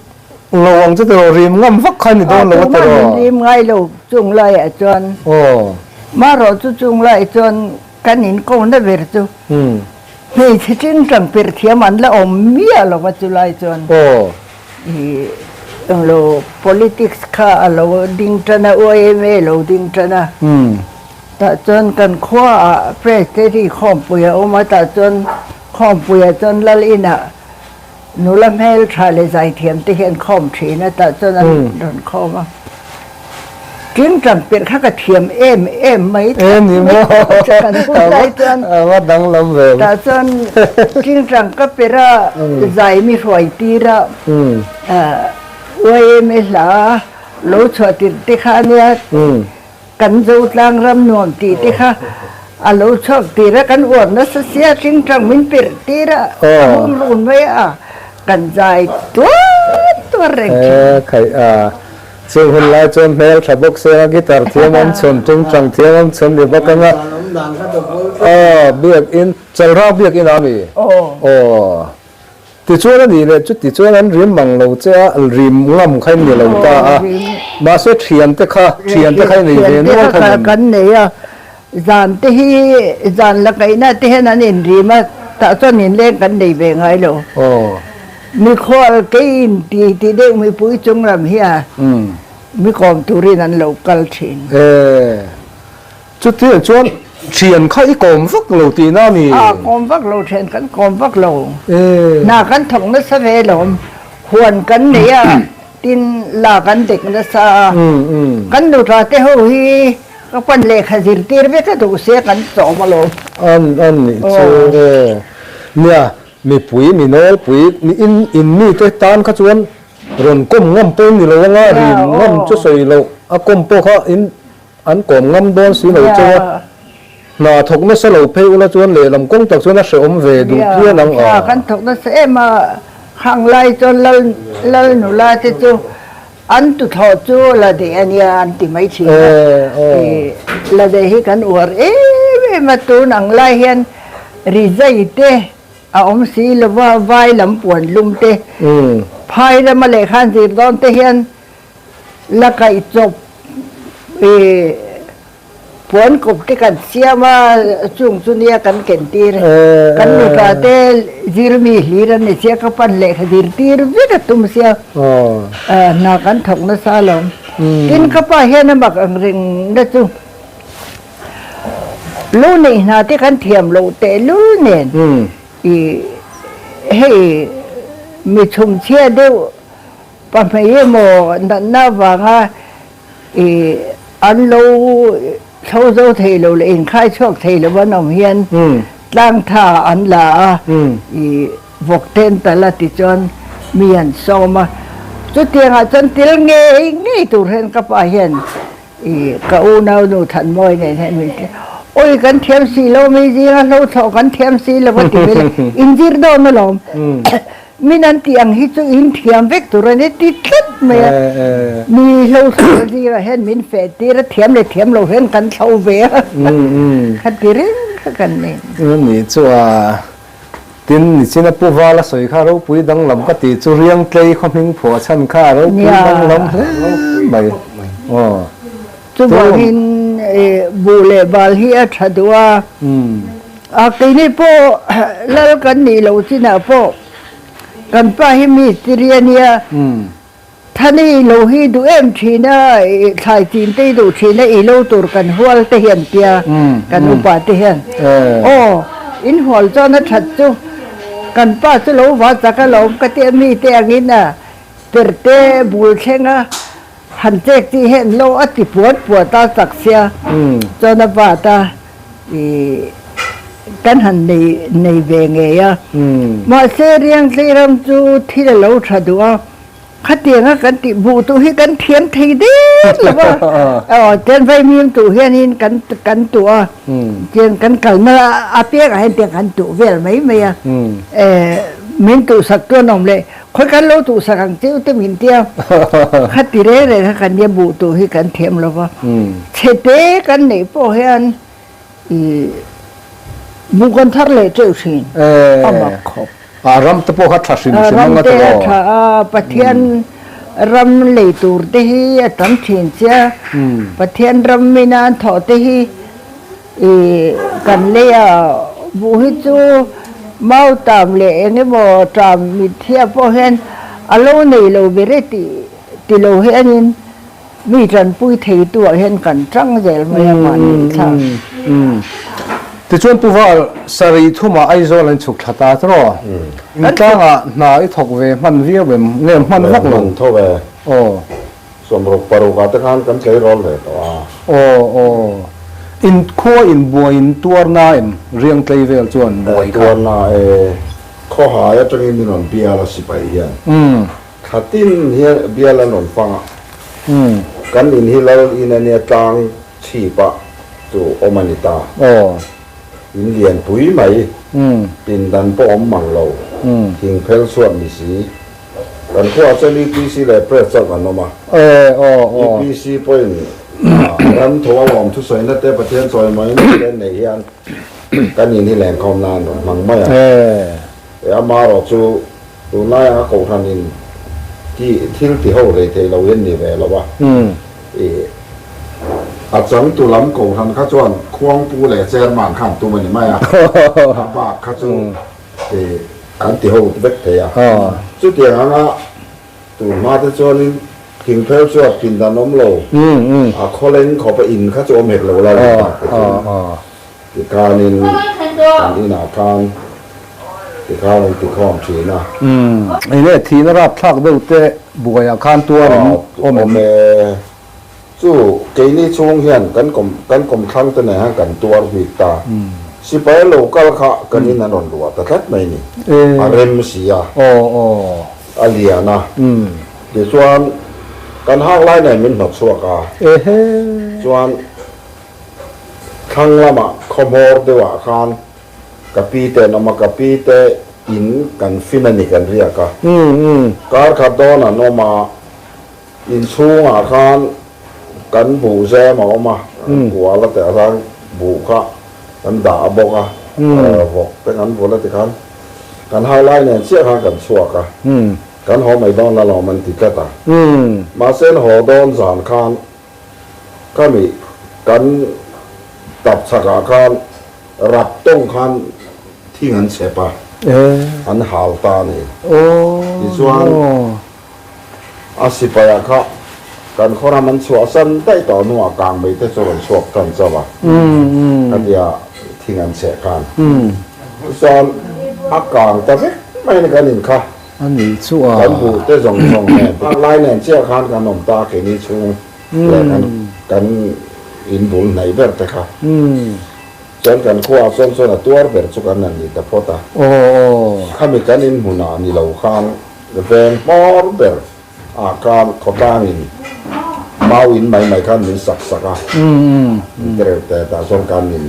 lo ang che tiraw, rim ngam vak kha ni dawn lo a tiraw. Tumah min rim ngai lo chung laiah chuan. Marawh chu chung laiah chuan kan inkawmna ber chu. Hmeichhe tingtang perh thiam an la awm miah lo va chulai chuan i englo politics kha a lo ding tan a, YMA lo ding tan a, tah chuan kan khua ah Presbytery khawmpui a awm a, tah chuan khawmpui ah chuan lal inah nula hmeltha leh zaithiam te hian khawm thin a, tah chuan an rawn khawm a. Tingtang perh kha ka thiam em em mai E ni maw kan hun lai chuan a va danglam ve tah chuan tingtang ka perh a zai mi hruai tir a YMA hla lo chhuah tirh te kha ania kan Zotlang ram nuam tih te kha a lo chhuak tir a kan uar nasa sia tingtang min perh tir a a hung run mai a kan zai tuar tuar reng thin. Chung hun lai chuan hmel tha bawk se a, guitar thiam awm chhun, tingtang thiam awm chhun ni bawk ang a. Aw, biakin, Chalrang biakin a mi? Aw. Tichuan a nih leh chu tichuan an rim mang lo che a, rim ngam kha in ni lo ta a. Mahse thiante kha, thiante kha i nei ve nual tho em? Kan nei a, zan te hi, zan la kaihna te hian an inrim a, tah chuan inleng kan nei ve ngai lo. Aw. Mikhual keiin ti ti deuh mipui chung lam hi a mi kawm turin an lo kal thin. E, chutiang chuan thian kha i kawm vak lo tihna a ni? A, kawm vak lo, thian kan kawm vak lo. E. Hna kan thawk nasa ve lawm, huan kan nei a. Tin la kan dek nasa a, kan nuta te ho hi ka pan lehkha zirtir vek a duh sia kan chawm alawm. An an nih chu e. Nia, mipui mi nawlpui mi in in mite tan kha chuan rawn kawm ngam pawh in ni lo anga rin ngam chu sawi loh a kawm pawh kha in An kawm ngam dawn si lo cheu a, hna thawk nasa lo phei ula chuan lehlam kawng tak chuan a hrehawm ve duh phian ang a. Kan thawk nasa em a, khang lai chuan lal lal nula te chu an tuthlawh chu la deh a nia an ti mai thin a, la deh hi kan uar em em a, tun ang lai hian rizai te a awm si lova vai lam puan lum te phai lama lehkha an zir dawn te hian La kaih chawp i puan kawp te kan siam a, chung chu nia kan ken tir. Kan nupa te zirmi hlir an ni sia, ka pan lehkha zirtir vek a tum sia, hna kan thawk nasa lo. Tin ka pa hian a mak ang reng na chu lu neih hna te kan thiam loh tehlul nen i hei mi chhumchhia deuh Pahmei emaw natna avanga i an lo thlo zo thei lo leh inkhai chhuak thei lo an awm hian tlang tha an la a, i vawk ten tal a tichuan mi an sawm a. Chutiangah chuan tel ngei ngei tur hian ka pa hian i ka unau nu Thanmawi nen hian min ti, Awi kan thiam si lo mi zinga hlo thlawh kan thiam si lo a ti vel a, inzir dawn alawm. Min an tih ang hi chu in thiam vek tur a ni ti tlat mai a, mi hlo thlo zirah hian min feh tir a, thiam leh thiam lo hian kan thlo ve a, kha ti reng kha kan ni. Ni chu a, tin nichin a Pu Vala sawi kha ropui danglam ka tih chu Riangtlei khaw hming phuah chhan kha a ropui danglam hle mai. Aw. Chuvangin buh leh bal hi a tha duh a, a keini pawh lal kan nih loh chinah pawh kan pa hi mistiri a nia, Thani lo hi duh em thin a, thlai chin te hi duh thin a, i lo tur kan hual te hian tia kan upa te hian aw in hual chuan a that chu kan pa chu lo va chak alawm ka tia mite angin a perte bul thleng a. Han chek tih hian lo a ti puat puat a chak sia chuan a vat a ih kan han nei nei ve ngei a mahse Riangtlei ram chu thil a lo tha duh a khatianga kan tih buh tuh hi kan thiam thei det lo va aw chuan vaimim tuh hianin kan kan tuh a chuan kan kalna apiangah hian tiang kan tuh vel mai mai a eh min tuhsak tu an awm leh. Khawi kan lo tuhsak ang chiu te min tia, kha ti reng reng kha kan nia buh tuh hi kan thiam lo va, chhete kan neih pawh hian i buh kan thar leh teuh thin, a mak khawp. A ram te pawh kha tha hrim hrim anga tiraw? Ram te a tha a, Pathian ram lei tur te hi a tam thin sia, Pathian ram mina an thawh te hi I kan lei a, buh hi chu mau tam leh eng emaw ṭam mitthia pawh hian a lo nei lo ber e tih ti lo hianin mi ṭanpui theitu ah hian kan ṭang zel mai a mahni thlak. Tichuan Pu Val, sarih thumah Aizawl an chhuk thla ta tawh. Intlangah hna i thawk ve hman viau em? Nge hman vak lo? Hman tho ve. Aw. 60 ah te khan kan tleirawl ve tawh a. Aw aw. In khua in buai in tuar na em? Riang tlei vel chuan buai kha. Tuar na e. Khawhai atangin min rawn bial a sipai hian. Thla tin hian bial an rawn fang a. Kan in hi lal in a nia tlang chhip ah chu awm a ni ta. Aw. In lian pui mai. Pindan pawh awm mang lo. Thing phel chhuat ni si. Kan khuaah chuan UPC leh Press chauh kan awm a. UPC pawhin ram tho a lawm thusawi te Pathian chawi mai mai te nei hian kan in hi lenkhawm nan rawn hmang mai a. E amaherawh chu tunlai anga kohhran in ti thil ti ho rei thei lo hian ni ve lo a. I a changtu lam kohhran kha chuan khuangpu leh chairman khan tum a ni mai a. A bak kha chu Ti an ti ho vek thei a. Chutiang anga tun hma te chuanin thingphel chuan pindan awm lo, a khawleng khawpa in kha chu awm hek lo la rin tak te chuan tikhanin kan inah khan tikhan an tikhawm thin a. Enge thihna rapthlak deuh te. buaiah khan tuar in awm em? Awm e. Chu keini chhung hian kan kawm kan kawmthlang te nen hian kan tuar bik ta. Sipai lo kal kha kan in an rawn luah ta tlat mai ni. A rem si a. A lian a. Tichuan kan hak lai nen min hnawt chhuak a. Chuan thlang lamah khawhmawr deuhah khan Ka pi te an awm a, ka pi te in kan fin a ni kan riak a. Kar khat dawn an awm a, inchhungah khan kan buh zem a awm a, kan kual a teh khan buh kha kan dah a bawk a, vawk te kan vul a tikhan kan hak lai nen chiah khan kan chhuak a, kan haw mai dawn la lawm an ti tlat a. Mahse an haw dawn zan khan Khami kan tap chhakah khan rap tawng khan thing an chhep a, an hal ta a ni. Tichuan a sipaiah kha kan khawram an chhuahsan daih tawh hnuah kang mai te chu rawn chhuak tan chauh a, khatia thing an chheh khan. Tichuan a kang ta vek mai a ni kan in kha. A nih chu a. Kan buh te zawng zawng nen phak lai nen chiah khan kan awm ta keini chhung leh kan kan in bul hnaih ber te kha. Chuan kan khuaah chuan chuan a tuar ber chu kan han ni ta phawt a. Khami kan in hmunah ni lo khan veng hmawr ber ah khan khawtlang in mau in mai mai khan min sak sak a. Te reuh te tah chuan kan in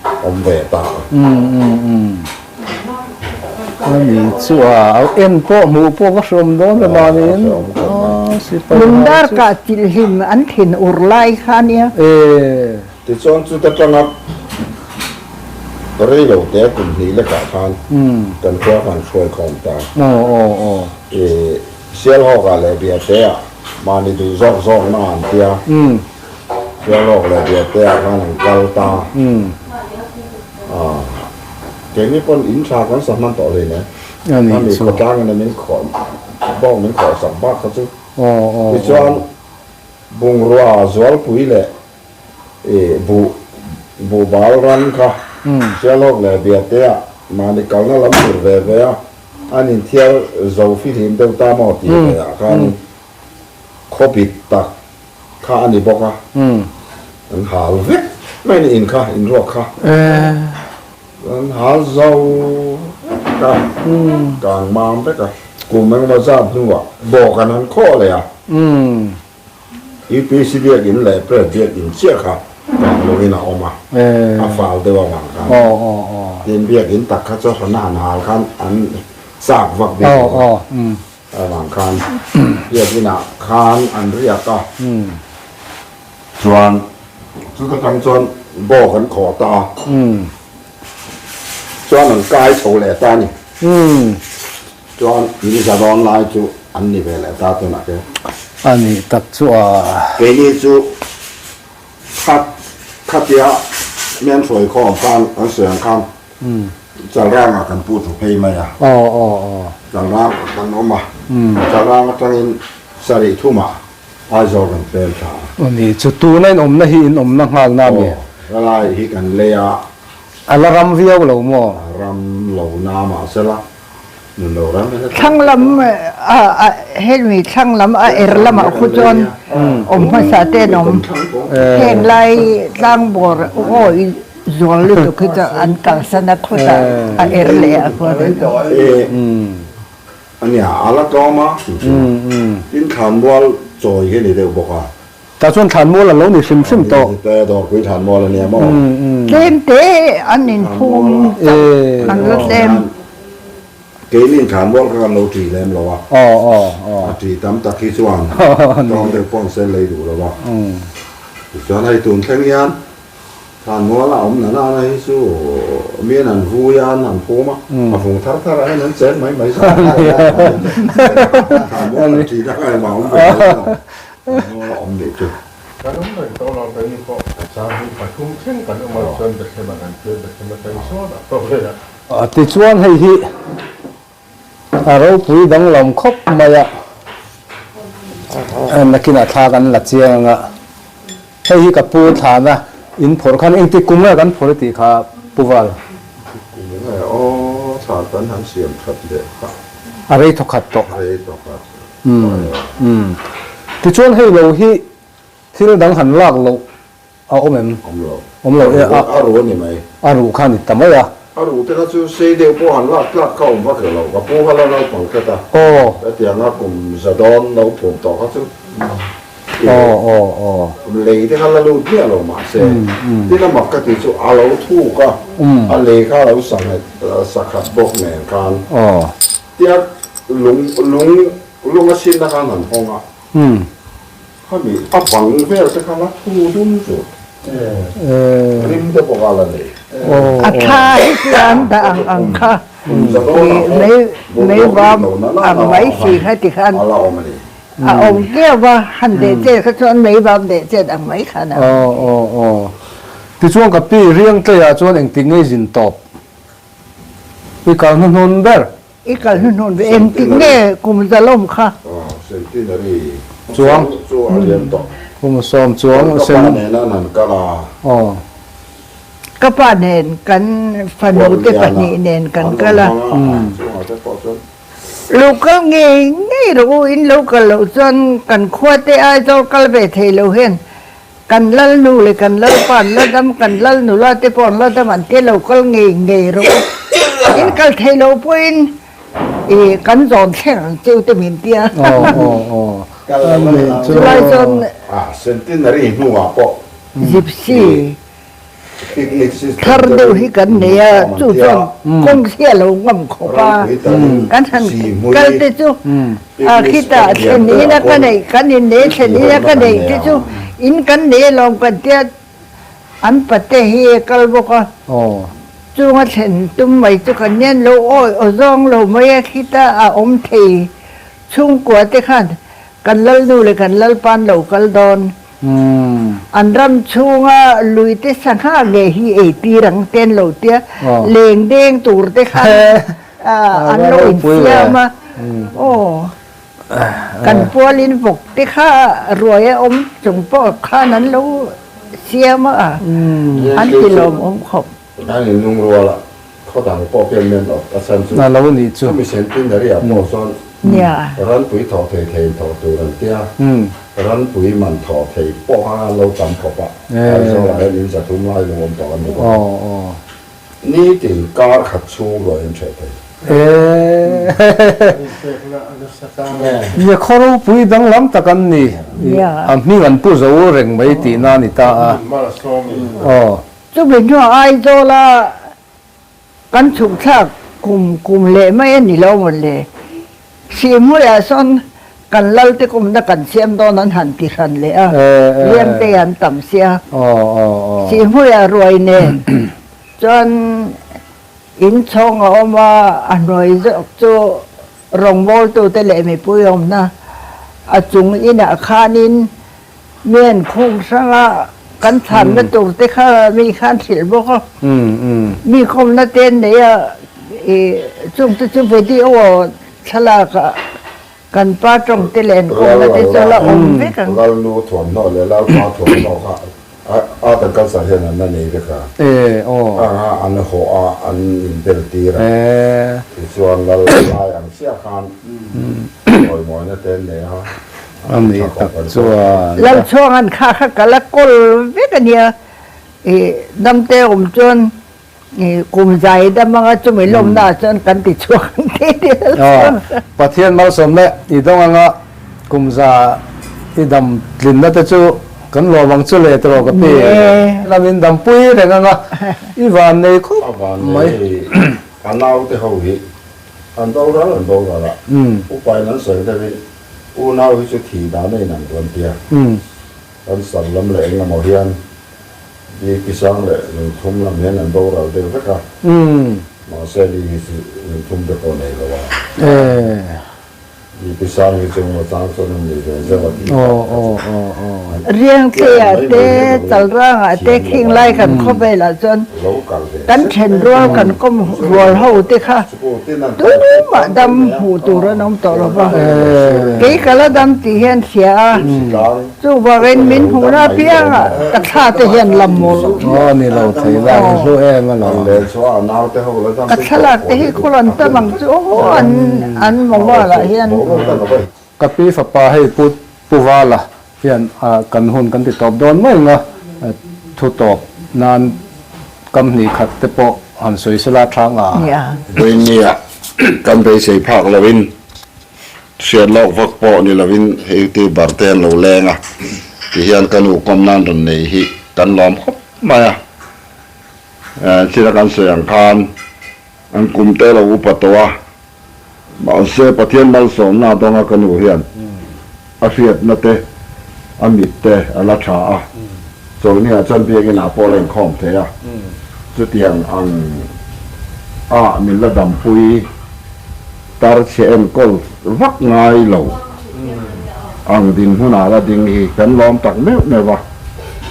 awm ve ta a. Ani chu a en pawh hmuh pawh va hreawm dawn ve mahniin sipai Lungdar kah chilhhlim an thin ur lai kha nia. Tichuan chuta tanga rei lo te kum hnih lekah khan kan khua khan hruai khawm ta. Sialhawkah leh Biateah mahni duh zawk zawkna an tia. Sialhawk leh Biateah khan an kal ta. Keini pawn in tha kan sa hman tawh hlei nen. Khami khawtlang in a min khawh bawk min khawh sak bak kha chu. Tichuan bungrua zualpui leh buh buhbal ran kha Sialhawk leh Biateah mahni kalna lam tur ve ve a an inthiar zo fihlim deuh ta maw tih ve ah khanin khawbit tak kha a ni bawk a, an hal vek mai ni in kha, in ruak kha an hal zo vek a, kang mam vek a, kum engemaw zat hnuah bawk an han khawh leh a, UPC biak in leh Press biak in chiah kha kang lovin a awm a, a fal deuh avang khan tin biak in tak kha chu hran a han hal khan an chak vak bik lo a. Avang khan biakinah khan an riak a, chuan chuta tang chuan bawk an khawh ta a, chuan an kai chho leh ta a ni. Chuan in za dawn lai chu an ni ve leh ta tunah hian. A nih tak chu a. Keini chu khat khatia mian hruai khawm khan an sawi ang khan Chalrangah kan pu thu phei mai a. Chalrang kan awm a. Chalrang atangin sarih thumah Aizawl kan pem tha a. Ni chu tuna in awmna hi in awmna nghalna a mi? Aw, helai hi kan lei a. A la ram viau lo maw? A ram lo na mahsela nun lo ram hian a Thlang lam a hemi thlang lam a er lamah khu chuan awm hmasa te an awm. Heng lai tlangbawr aw Zual lutuk hi chu an kalsan a khawtah a er leh a khuat a. A nia, a la tlawm a hrim hrim a. Tin thlanmual chawi hi a ni deuh bawk a. Tah chuan thlanmual a lo ni hrim hrim tawh. Dawrpui thlanmual a nia maw? Tlem te an inphum chauh an la tlem. Keini thlanmual kha kan lo ṭi lem lo a. A ṭi tam tak hi chuan tlawm deuh pawh an sel lei duh lo a. Tichuan hei tun thleng hian Thlanmual a awm nana na hi chu miin an vui a, an han phum a, a vung thar thar ah hian an chen mai mai zawk a. Thlanmual an ṭih na ngai mah awm ve mai lo. Thlanmual a awm nih chu. Kan awm reng tawh lo keini pawh Sanghnih pathum thleng kan awm a chuan Bethlehem-ah kan pian Bethlehem atang sawn a tawk vel a. Tichuan hei hi A ropui danglam khawp mai a, nakinah thla kan la chiang ang a, hei hi ka pu thlana in phawrh khan engtik kum nge kan phawrh i tih kha Pu Val? Engtik kum nge aw thla kan han siam that leh kha. A rei thawkhat tawh. A rei thawkhat. Umm. Tichuan hei lo hi thil dang han lak loh a awm em? Awm lo. Awm lo e a. A ruh a ni mai. A ruh kha a ni ta mai a. A ruh te kha chu sei deuh pawh han lak tlak kha awm vak lo. Ka pu kha la naupang tlat a. Aw. Hetianga kum za dawn lo phum tawh kha chu. Aw aw aw. Lei te kha la lut miah lo mahse. Tin a mak ka tih chu a lo thuk a. A lei kha a lo sanghet sakhat bawk nen khan. Aw. Tia lung lung lung a sinna khan han hawng a. Khami a bang vel te kha la thu dum chu rim te pawh kha la nei. A thla hi chu an dah ang ang kha mei mei vam ang mai si kha ti khan a la awm a ni. A awm viau a, han deh chet kha chuan mei vam deh chet ang mai khan a awm. Aw aw aw. Tichuan ka pi Riangtleiah chuan engtik ngei zin tawp i kal hnuhnun ber. I kal hnuhnun ber engtik nge kum zalawm kha? Centenary Chuang. Chu a lian tawh. Kum sawm chuang Ka pa nen an han kal a. Aw. Ka pa nen kan fanu te pahnih nen kan kal a. Chungah te pawh chuan. Lo kal ngei ngei rawh u, in lo kal loh chuan kan khua te Aizawl kal ve thei lo hian kan lal nu leh kan lalpa an la dam, kan lal nula te pawh an la dam an tia lo kal ngei ngei rawh u. In kal thei lo pawhin i kan zawn thleng ang cheu te min tia. Chulai chuan Centenary hnuah pawh Gypsy Thar deuh hi kan nei a, chu chuan kawng hi a lo ngam khawp a, kan han kal te chu a khitah thlen ina ka neih, kan innei thlen ina ka neih te chu in kan nei alawm kan tia an pate hi a kal bawk a, chunga thlen tum mai chu kan nia lo awi aw zawng lo mai a khita a awm thei chhungkua te khan kan lalnu leh kan lalpan lo kal dawn. An ram chhunga luite sangha nge hi ei tir ang te an lo tia, leng deng tur te khan an lo insiam a, aw kan pualin vawk te kha ruai a awm chung pawh khan an lo siam a, an ti lawmawm khawp. An inlungrual a, khaw dang pawh khian men awk a chhan chu. A lo nih chu. Chumi centenary ah pawh chuan ranpui thawh thei thei in thawh tur an tia, ranpui man thawh thei pawh kha an lo tam khawp a, Aizawl ah hian in zathum lai lo awm tawh an ni bawk a. Nitin kar khat chhung ruah in ṭheh thei. Nia khaw ropui danglam tak an ni. A hming an pu zo reng mai tihna a ni ta a. Aw. Chumi hnuah Aizawla kan chhuk thlak kum kum leh mai a ni lo maw le. Sihhmuiah sawn kan lalte kumna kan siam dawn an han ti hran leh a, Liangte an tam sia. Sihhmuiah ruai nen chuan inchhawng a awm a, a hnuai zawk chu rawngbawltute leh mipui awmna a chung inah khanin Mian khung hranga kan chhanna tur te kha mi khan hrilh bawk a, mi khawmna te an nei a, i chung te chu video thlalak ah kan pa tawng te leh an kawmna te chu la awm vek ang. Lalnu thuamhnaw leh Lalpa thuamhnaw kha art and culture hian an la nei vek a, a an hawh a an inbel tir a, tichuan Lal lai ang chiah khan chawimawina te an nei a. A nih tak chuan. Lalchhuanga'n kha kha ka la kawl vek a nia, i damte awm chuan i kum zai dam anga chumi lawmna ah chuan kan ti chhuak ang tih a ni Lalchhuang. Pathian malsawm leh i dawng anga kum za i dam tlinna te chu kan lawm ang chu le tiraw ka pi. Lamin dampui reng anga i van nei khawp mai. A naute ho hi an boral an boral a, upain an sawi deuhin Unau hi chu thi dan a inang dawn tia. Kan sar lam leh engemaw hian BP sang leh lungthum lam hian an boral deuh vek a. Mahse ni hi chu lungthum te pawh nei lo a. BP sang hi chu engemaw chang chuan an nei ve zeuh a tih tak. Riangtleiah te, Chalrangah te khing lai kan khawvelah chuan kan then rual kan kawm rual ho te kha tumah dam hmuh tur an awm tawh lo va, kei ka la dam tih hian hria a, chuvangin min hmuhna apiangah ka thla te hian la mawlh. Ka thlalak te hi khawl an tam ang chu aw an mobile ah hian. Ka pi fapa hei Pu Pu Vala hian kan hun kan ti tawp dawn mai ang a, thu tawp nan kam hnih khat te pawh han sawi sela tha nga. Vawinia kan beisei phak loin hriat lawk vak pawh ni loin hei te bar te an lo leng a, tihian ka nu kawm nan rawn nei hi kan lawm khawp mai a. China kan sawi ang khan an kum te lo upa tawh a, Mahse, Pathian malsawmna a dawng a ka nu hian a hriatna te, a mit te a la tha a, chawlhniah chuan biakinn ah pawh a la inkhawm thei a, chutiang ang ah min la dampui tar chhe enkawl vak ngai lo ang dinhmun ah la ding hi kan lawm tak meuh meuh a,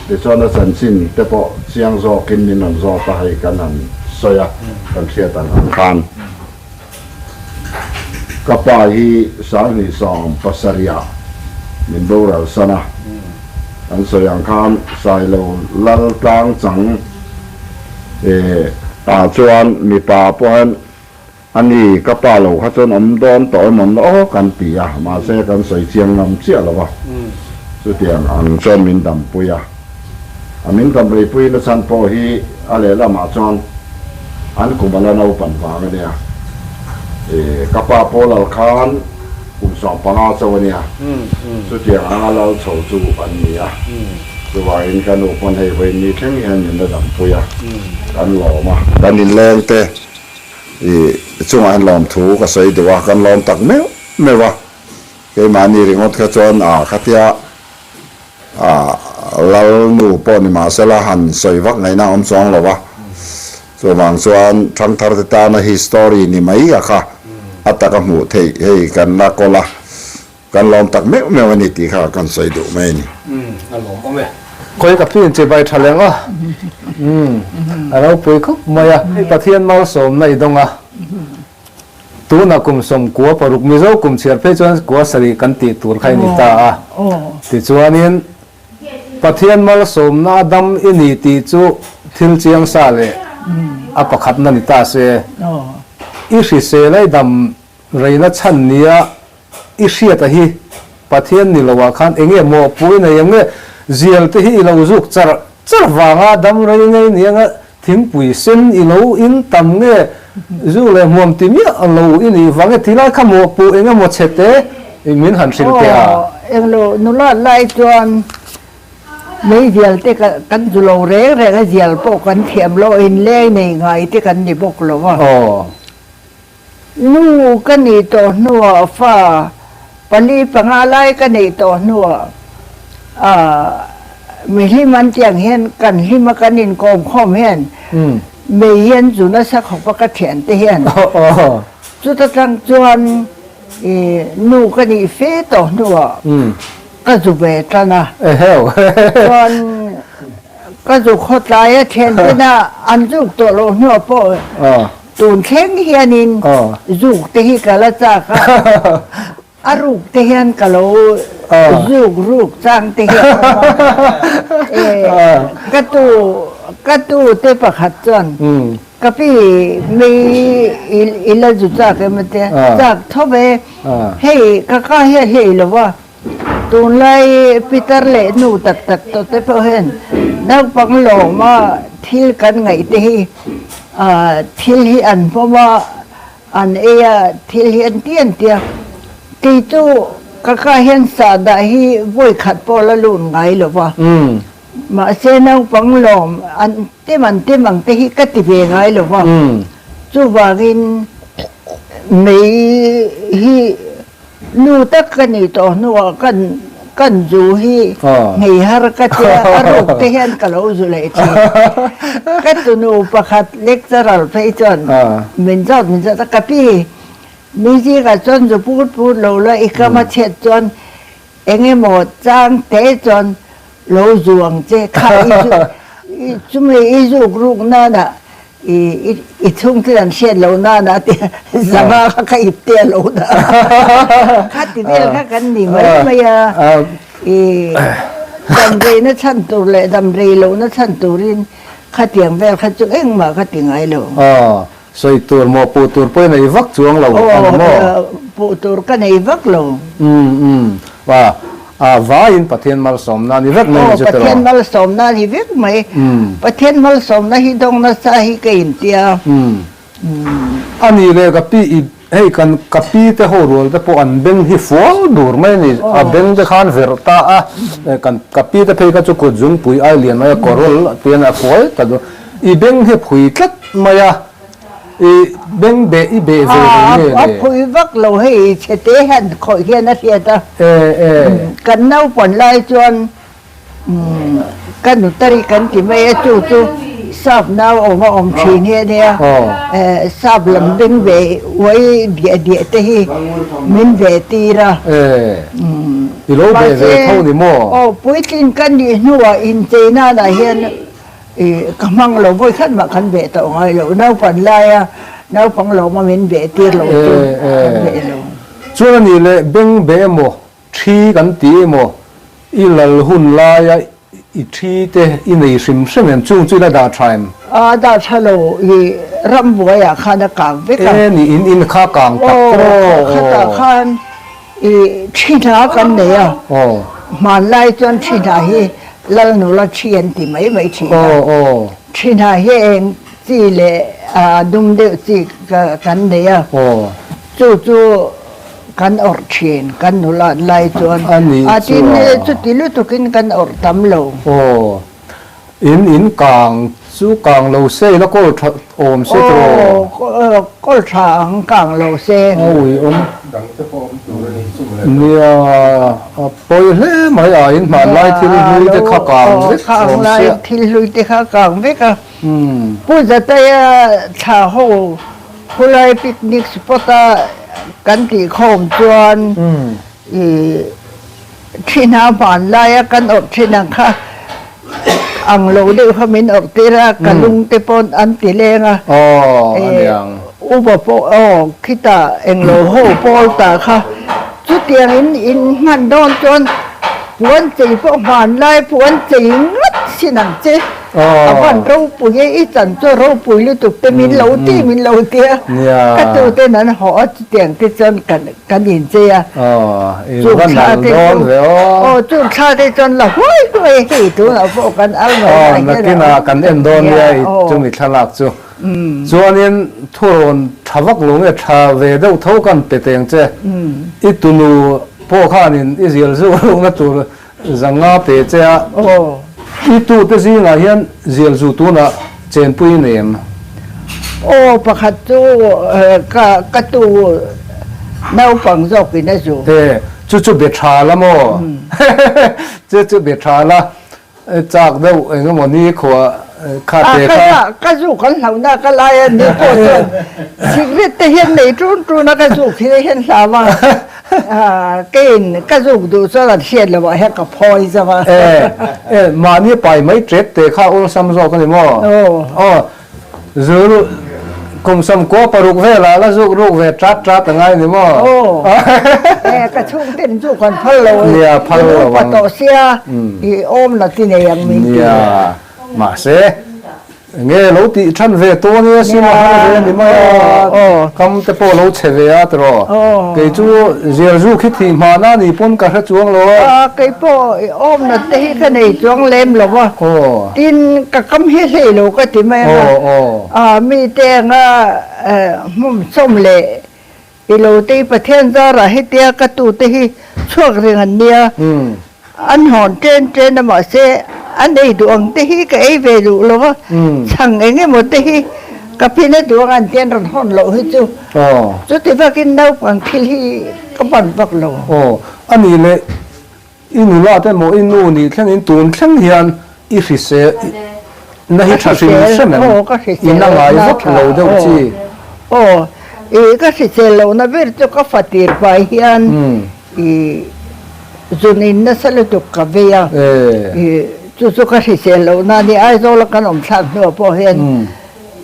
tichuan a chanchin te pawh chiang zawkin min rawn zawt a, hei kan han sawi a, kan hriat ang ang khan. Ka pa hi 2017 ah min boral san a, an sawi ang khan Sailo Lal tlang chang ah chuan mipa pawhin a ni ka pa lo kha chuan awm dawn tawh emaw an aw kan ti a, mahse kan sawi chiang ngam chiah lo a, chutiang ang chuan min dampui a. A min damreipui na chhan pawh hi a lehlamah chuan an kum a la naupan vang a nia. Ih, ka pa pawh lal khan kum 15 chauh a nia. Chutiang anga lal chho chu an ni a. Chuvangin ka nu pawn hei vawiin ni thleng hian min la dampui a, kan lawm a. Kan inleng te ih chungah hian lawmthu ka sawi duh a, kan lawm tak meuh meuh a. Keimahni ringawt kha chuan a khatia A lal nu pawh ni mahsela han sawi vak ngaihna a awm chuang lo va, chuvang chuan thangthar te tana hi story ni mai a kha a taka hmuh theih hei kan la kawl a, kan lawm tak meuh meuh a ni tih kha kan sawi duh mai a ni. Umm a lawm awm e. Khawi ka pin che bai tha leng a, umm a ropui khawp mai a, Pathian malsawmna i dawng a. Tuna kum 96 Mizo kum chhiar phei chuan 70 kan tih tur kha i ni ta a. Tichuanin, Pathian malsawmna a dam i ni tih chu thil chiang sa leh a pakhatna ni ta se. I hrisel a i dam reina chhan nia i hriata hi Pathian ni loah khan eng nge mawhpui nei em nge zial te hi i lo zuk char char vanga dam rei ngei ni anga Thingpui sen i lo in tam nge zu leh hmuam ti miah lo i nih vang nge tilai kha mawhpuh eng emaw chhe te min han hrilh teh a. Aw, englo nula lai chuan meizial te kan zu lo reng reng a, zial pawh kan thiam lo, inleng nei ngai te kan ni bawk lo a. Aw. Nu ka nih tawh hnuah fa pali panga lai ka neih tawh hnuah ah mihlim an tih ang hian kan hlim a kan inkawm khawm hian mei hian zu nasa khawp a ka thian te hian chuta tang chuan ih nu ka nih fe tawh hnuah ka zu ve tan a chuan ka zu khawtlai a thian tena an zuk tawh loh hnuah pawh Tun thleng hianin zuk te hi ka la chak a, a ruk te hian ka lo zuk ruk chang te hi a awm a. Ka tu ka tu te pakhat chuan ka pi mi i la zu chak em a tia, chak tho ve, hei ka ka hi a hlei lo va, tunlai pitar leh nu tak tak tawh te pawh hian naupang lawma thil kan ngaih te hi Thil hi an hmawm a, an ei a, thil hi an ti an ti a. Kei chu ka ka hian sahdah hi vawi khat pawh la lut ngai lo va. Mahse naupang lawm an tem an tem ang te hi ka ti ve ngai lo va. Chuvangin mei hi Nu tak ka nih tawh hnuah kan kan zu hi nghei har ka tia a ruk te hian ka lo zu leh thin. Ka tunu pakhat lecturer phei chuan min zawt min zawt a, ka pi mi zingah chuan zu put put lo la i kam a chhiat chuan eng emaw chang te chuan lo zu ang che kha i chumi i zuk ruk nana I i chhungte an hriat loh nana a ti a, zanga kha ka ip te a lo dah a, kha ti vel kha kan ni mai mai a, i damreina chhan tur leh damrei lohna chhan turin khatiang vel kha chu engmah ka ti ngai lo. Sawi tur maw puh tur pawh i nei vak chuang lo a ni maw? Aw, puh tur ka nei vak lo. Umm umm, a a vaiin Pathian malsawmna a ni vek mai ni chu tiraw? Aw, Pathian malsawmna a ni vek mai. Pathian malsawmna hi dawng nasa hi ka intia. Umm. A nih leh ka pi i hei kan ka pi te ho rual te pawh an beng hi fual dur mai a ni. A beng te khan verh ta a, kan ka pi te phei kha chu kut zungpui ai lian mai a kawrawl tian a fual ta dur. I beng hi phui tlat mai a, i beng beh i beh ve lo nge le? A phui vak lo hei chhe te hian khawih hian a hriat a. Kan naupan lai chuan ka nutari kan ti mai a, chu chu sap nau awm a awm thin hi a nia. Sap lam beng beh uai diah diah te hi min beh tir a. I lo beh ve tho ni maw? Aw, puitlin ka nih hnuah inchei nanah hian I ka hmang lo vawi khat mah kan beh tawh ngai lo. Naupan laia naupang lawma min beh tir lo chu kan beh lo. Chuan a nih leh beng beh emaw, thi kan ti emaw, i lal hun laia i thi te i nei hrim hrim em? Chung chu i la dah tha em? A dah tha lo, i rambuaiah khan a kang vek a. E ni, in in kha kang tak tawh. Aw, khatah khan I thi hna kan nei a, hmanlai chuan thi hna hi lal nula thi an ti mai mai thin a, thi hna hi eng chi leh a dum deuh chi kan nei a, chu chu kan awrh thin kan nula an lai chuan, a tin chuti lutukin kan awrh tam lo. In in kang chu kang lo se ila kawl tha awm se tiraw? Aw kawl tha ang kang lo se. A ui awm. Dang te pawh awm tur a ni chu mawle. Nia a pawi hle mai a in hmanlai thil hlui te kha kang vek awm sia. Thil hlui te kha kang vek a. Pu Zataia thla ho khulai picnic spot a kan tih khawm chuan i Thin a hman laia kan awrh thin ang kha ang lo deuh kha min awrh tir a, ka lung te pawn an ti leng a. Aw, a ni ang. Upa pawh aw khitah englo ho pawl ta kha chutiang in in hman dawn chuan puan chei pawh hman lai puan chei ngat sin ang che. A van ropui e, i chan chu ropui lutuk te min lo ti min lo ti a, ka tuten an haw a chutiang te chuan kan kan inchei a, chung thla te chu aw chung thla te chuan la huai huai hei tunah pawh kan al mai lai hian nakinah kan en dawn nia i chumi thlalak chu chuanin thurawn tha vak lo nge tha ve deuh tho kan pe teng che i tunu pawh khanin i zial zeuh rukna tur Zanga pe che a. I tute zingah hian zial zu tunah chenpui i nei em? Aw, pakhat chu ka ka tu naupang zawkin a zu. E, chu chu be tha la maw? Chu chu be tha la, chak deuh eng emaw ni khuah kha te kha. Ka zu kan hlauhna ka lai a ni pawh chuan cigarette te hian nei tun tun a ka zuk hi hian hlau a. Keiin ka zuk duh chuan an hriat loh ah hian ka phawi zauh a. E, e, mahni pai mai tep te kha awlsam zawk a ni maw? Aw. Aw, zu kum 96 velah la zuk ruk ve tat tat a ngai a ni maw? Aw, e, ka chhungten zuk an phal lo. Nia, phal lo ang. Upa tawh sia, i awm la ti nei ang min ti. Nia, mahse, Nge lo tih than ve tawh ania sin a har ve a ni mai a, kam te pawh lo chhe ve a tiraw. Kei chu zial zu khi thih hmana a nih pawn ka hre chuang lo a. A kei pawh awm nat te hi ka nei chuang lem lo a, tin ka kam hi hlei lo ka ti mai ang a, mi te anga hmawm sawm leh I lo tei Pathian zarah hetia ka tute hi chhuak reng an nia, an hawn ṭen ṭen a mahse an ei duh ang te hi ka ei ve duh lo va, chhang eng emaw te hi ka pin a duh ang an ti an rawn hawn loh hi chu chuti vakin naupang thil hi ka ban vak lo. Aw, a nih leh I nula te maw i nu nih thlengin tun thleng hian i hrisel na hi tha hrim hrem em? I na ngai vak lo deuh chi. Aw, i ka hrisel lohna ber chu ka fatir pai hian i zun in nasa lutuk ka vei a, i chu chu ka hrisel lohna a ni. Aizawl a kan awm thlak hnuah pawh hian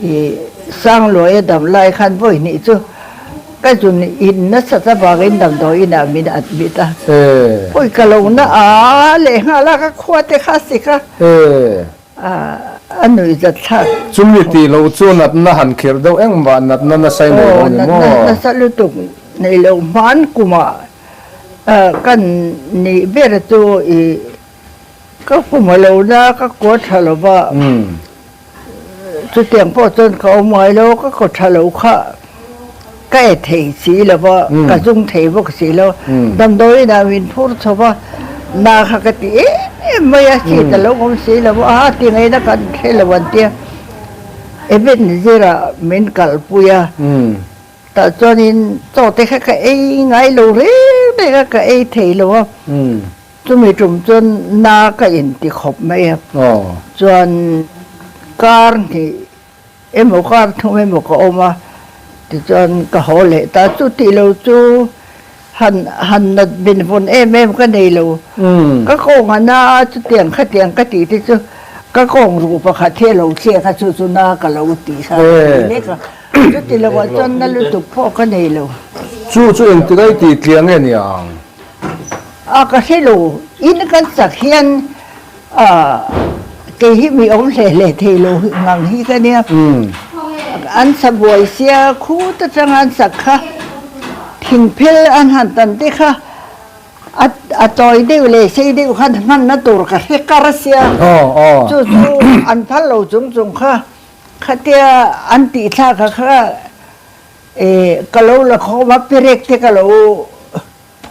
I Sangluaia dam lai khan vawi hnih chu ka zun in nasat avangin damdawi inah min admit a. Pawi ka lo na a leh nghal a, ka khua te kha sik a. A nuihzat thlak. Chumi tih loh chu natna han khirh deuh engmah natna nasa i nei lo ni maw? Aw, natna nasa lutuk nei lo hman kumah kan nih ber chu i ka hmu lo na ka kua tha lo va, chutiang pawh chuan ka awm ngai lo, ka kaw tha lo kha ka e thei si lo va, ka zung thei bawk si lo, damdawi inah min phur chho va, na kha ka ti em em mai a, seat a lo awm si lo va, a ti ngaihna kan hre lo an tia, Ebenezer-ah min kalpui a, tah chuanin chaw te kha ka ei ngai lo reng reng a, ka ei thei lo a, chumi tum chuan na ka inti khawp mai a, chuan kar hnih Emaw kar thum emaw ka awm a, tichuan ka haw leh ta. Chu tih lo chu han han nat bin vawn em em ka nei lo. Ka kawng a na a, chutiang khatiang ka tih te chu ka kawng ruh pakhat hi a lo thlek a, chu chu na ka lo ti kha ka ti lek a. Chuti lovah chuan na lutuk pawh ka nei lo. Chu chu engtik a i tih tliah nge ni ang? A ka hre lo, in kan sak hian A, kei hi mi awm hle hle thei lo ngang hi ka nia. An sa buai sia khut atanga an sak kha thingphel an han tan te kha a a tawi deuh leh sei deuh khan hmanna tur ka hre kar sia. Chu chu an phal lo chung chung kha khatia an tih thlak kha kha e ka lo la khawm a perek te ka lo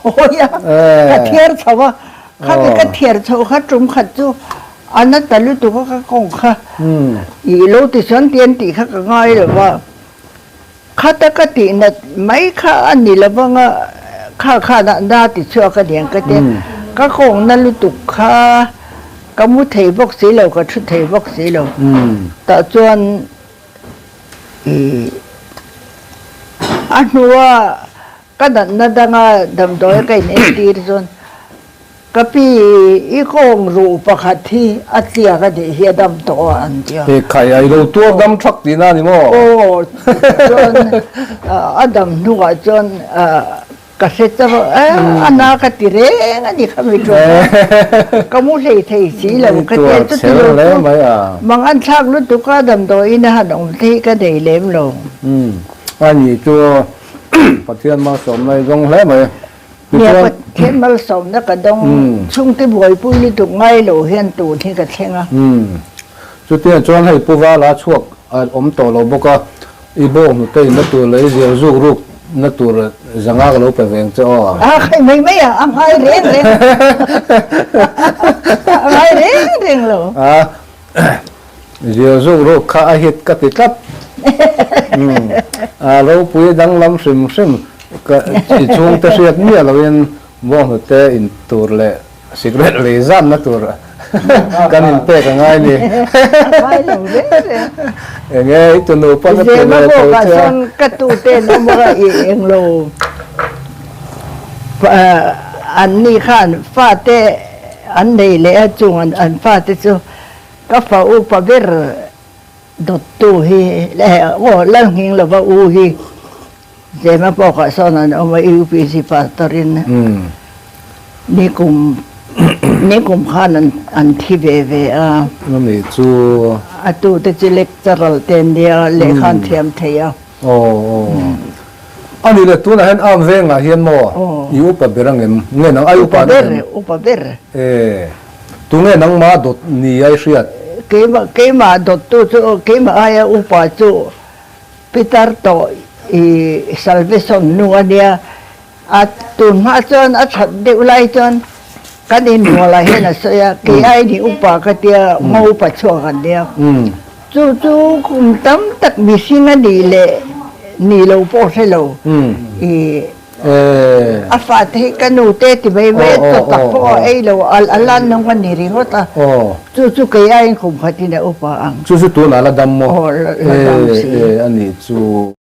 Phawi a, ka thiar chho a, khami ka thiar chho kha tum khat chu a na ta lutuk a ka kawng kha i lo ti chuan ti an tih kha ka ngai lo va, khata ka tih nat mai kha a ni lo vang a, kha khan a na ti chhuak a niang ka tia, ka kawng na lutuk kha ka mu thei bawk si lo, ka thu thei bawk si lo, tah chuan i a hnua Ka natna danga damdawi ka in entir chuan ka pi i kawng ruh pakhat hi a tliak a nih hi a dam tawh a an ti a. He khai a i lo tuar dam thak tihna a ni maw? Aw chuan a dam hnuah chuan ka hre chauh a, a na ka ti reng a ni kha mi ṭuan a, ka mu hlei thei si lo ka ti a, chuti lo chu mang an thlak lutuk a damdawiin a han awm te hi ka nei lem lo. A ni chu Pathian malsawmna i dawng hle mai. Nia, Pathian malsawmna ka dawng. Chhungte buaipui lutuk ngai lo hian tun hi ka thleng a. Chutiang chuan hei Pu Vala chhuak a awm tawh lo bawk a, i bawk hnute inna tur leh i zial zuk ruk na tur zanga ka lo pe ve ang che aw. A khai mai mai a, a ngai reng reng. A ngai reng reng lo. A. Zial zuk ruk kha a hit ka ti tlat. A ropui danglam hrim hrim ka i chhungte hriat miah loin bawnghnute in tur leh cigarette lei zanna tur kan in pek a ngai ni. Enge i tunu pawn a ti leh tho che a. Ka tute an awm a i englo an ni khan fate an nei leh a chung an fate chu Ka fa upa ber dawttu hi leh aw Lalnghing lova u hi Zema pawkah sawn an awm a UPC pastor in nikum nikum khan an an thi ve ve a. Ani chu. A tute chu lecturer te an nia lehkha an thiam thei a. Aw aw. Ani leh tunah hian arm vengah hian maw i upa ber angem nge nang ai upa ber upa ber. E. Tunge nangmah dawt ni ai hriat? Keimah keimah dawttu chu keimah aia upa chu Peter tawh i salvation nu a nia. A tun hma chuan a that deuh lai chuan kan inbualah hian a sawi a, kei ai ni upa ka tia ngo upa chhuak an nia. Chu chu kum tam tak mihring a nih leh nih lo pawh hre lo i A fate hi ka nu te ti mai mai a chaw tak pawh a ei lo a, a lan nung a ni ringawt a, chu chu kei aiin kum khatin a upa ang. Chu chu tunah la dam maw? Aw la dam si. E, a nih chu.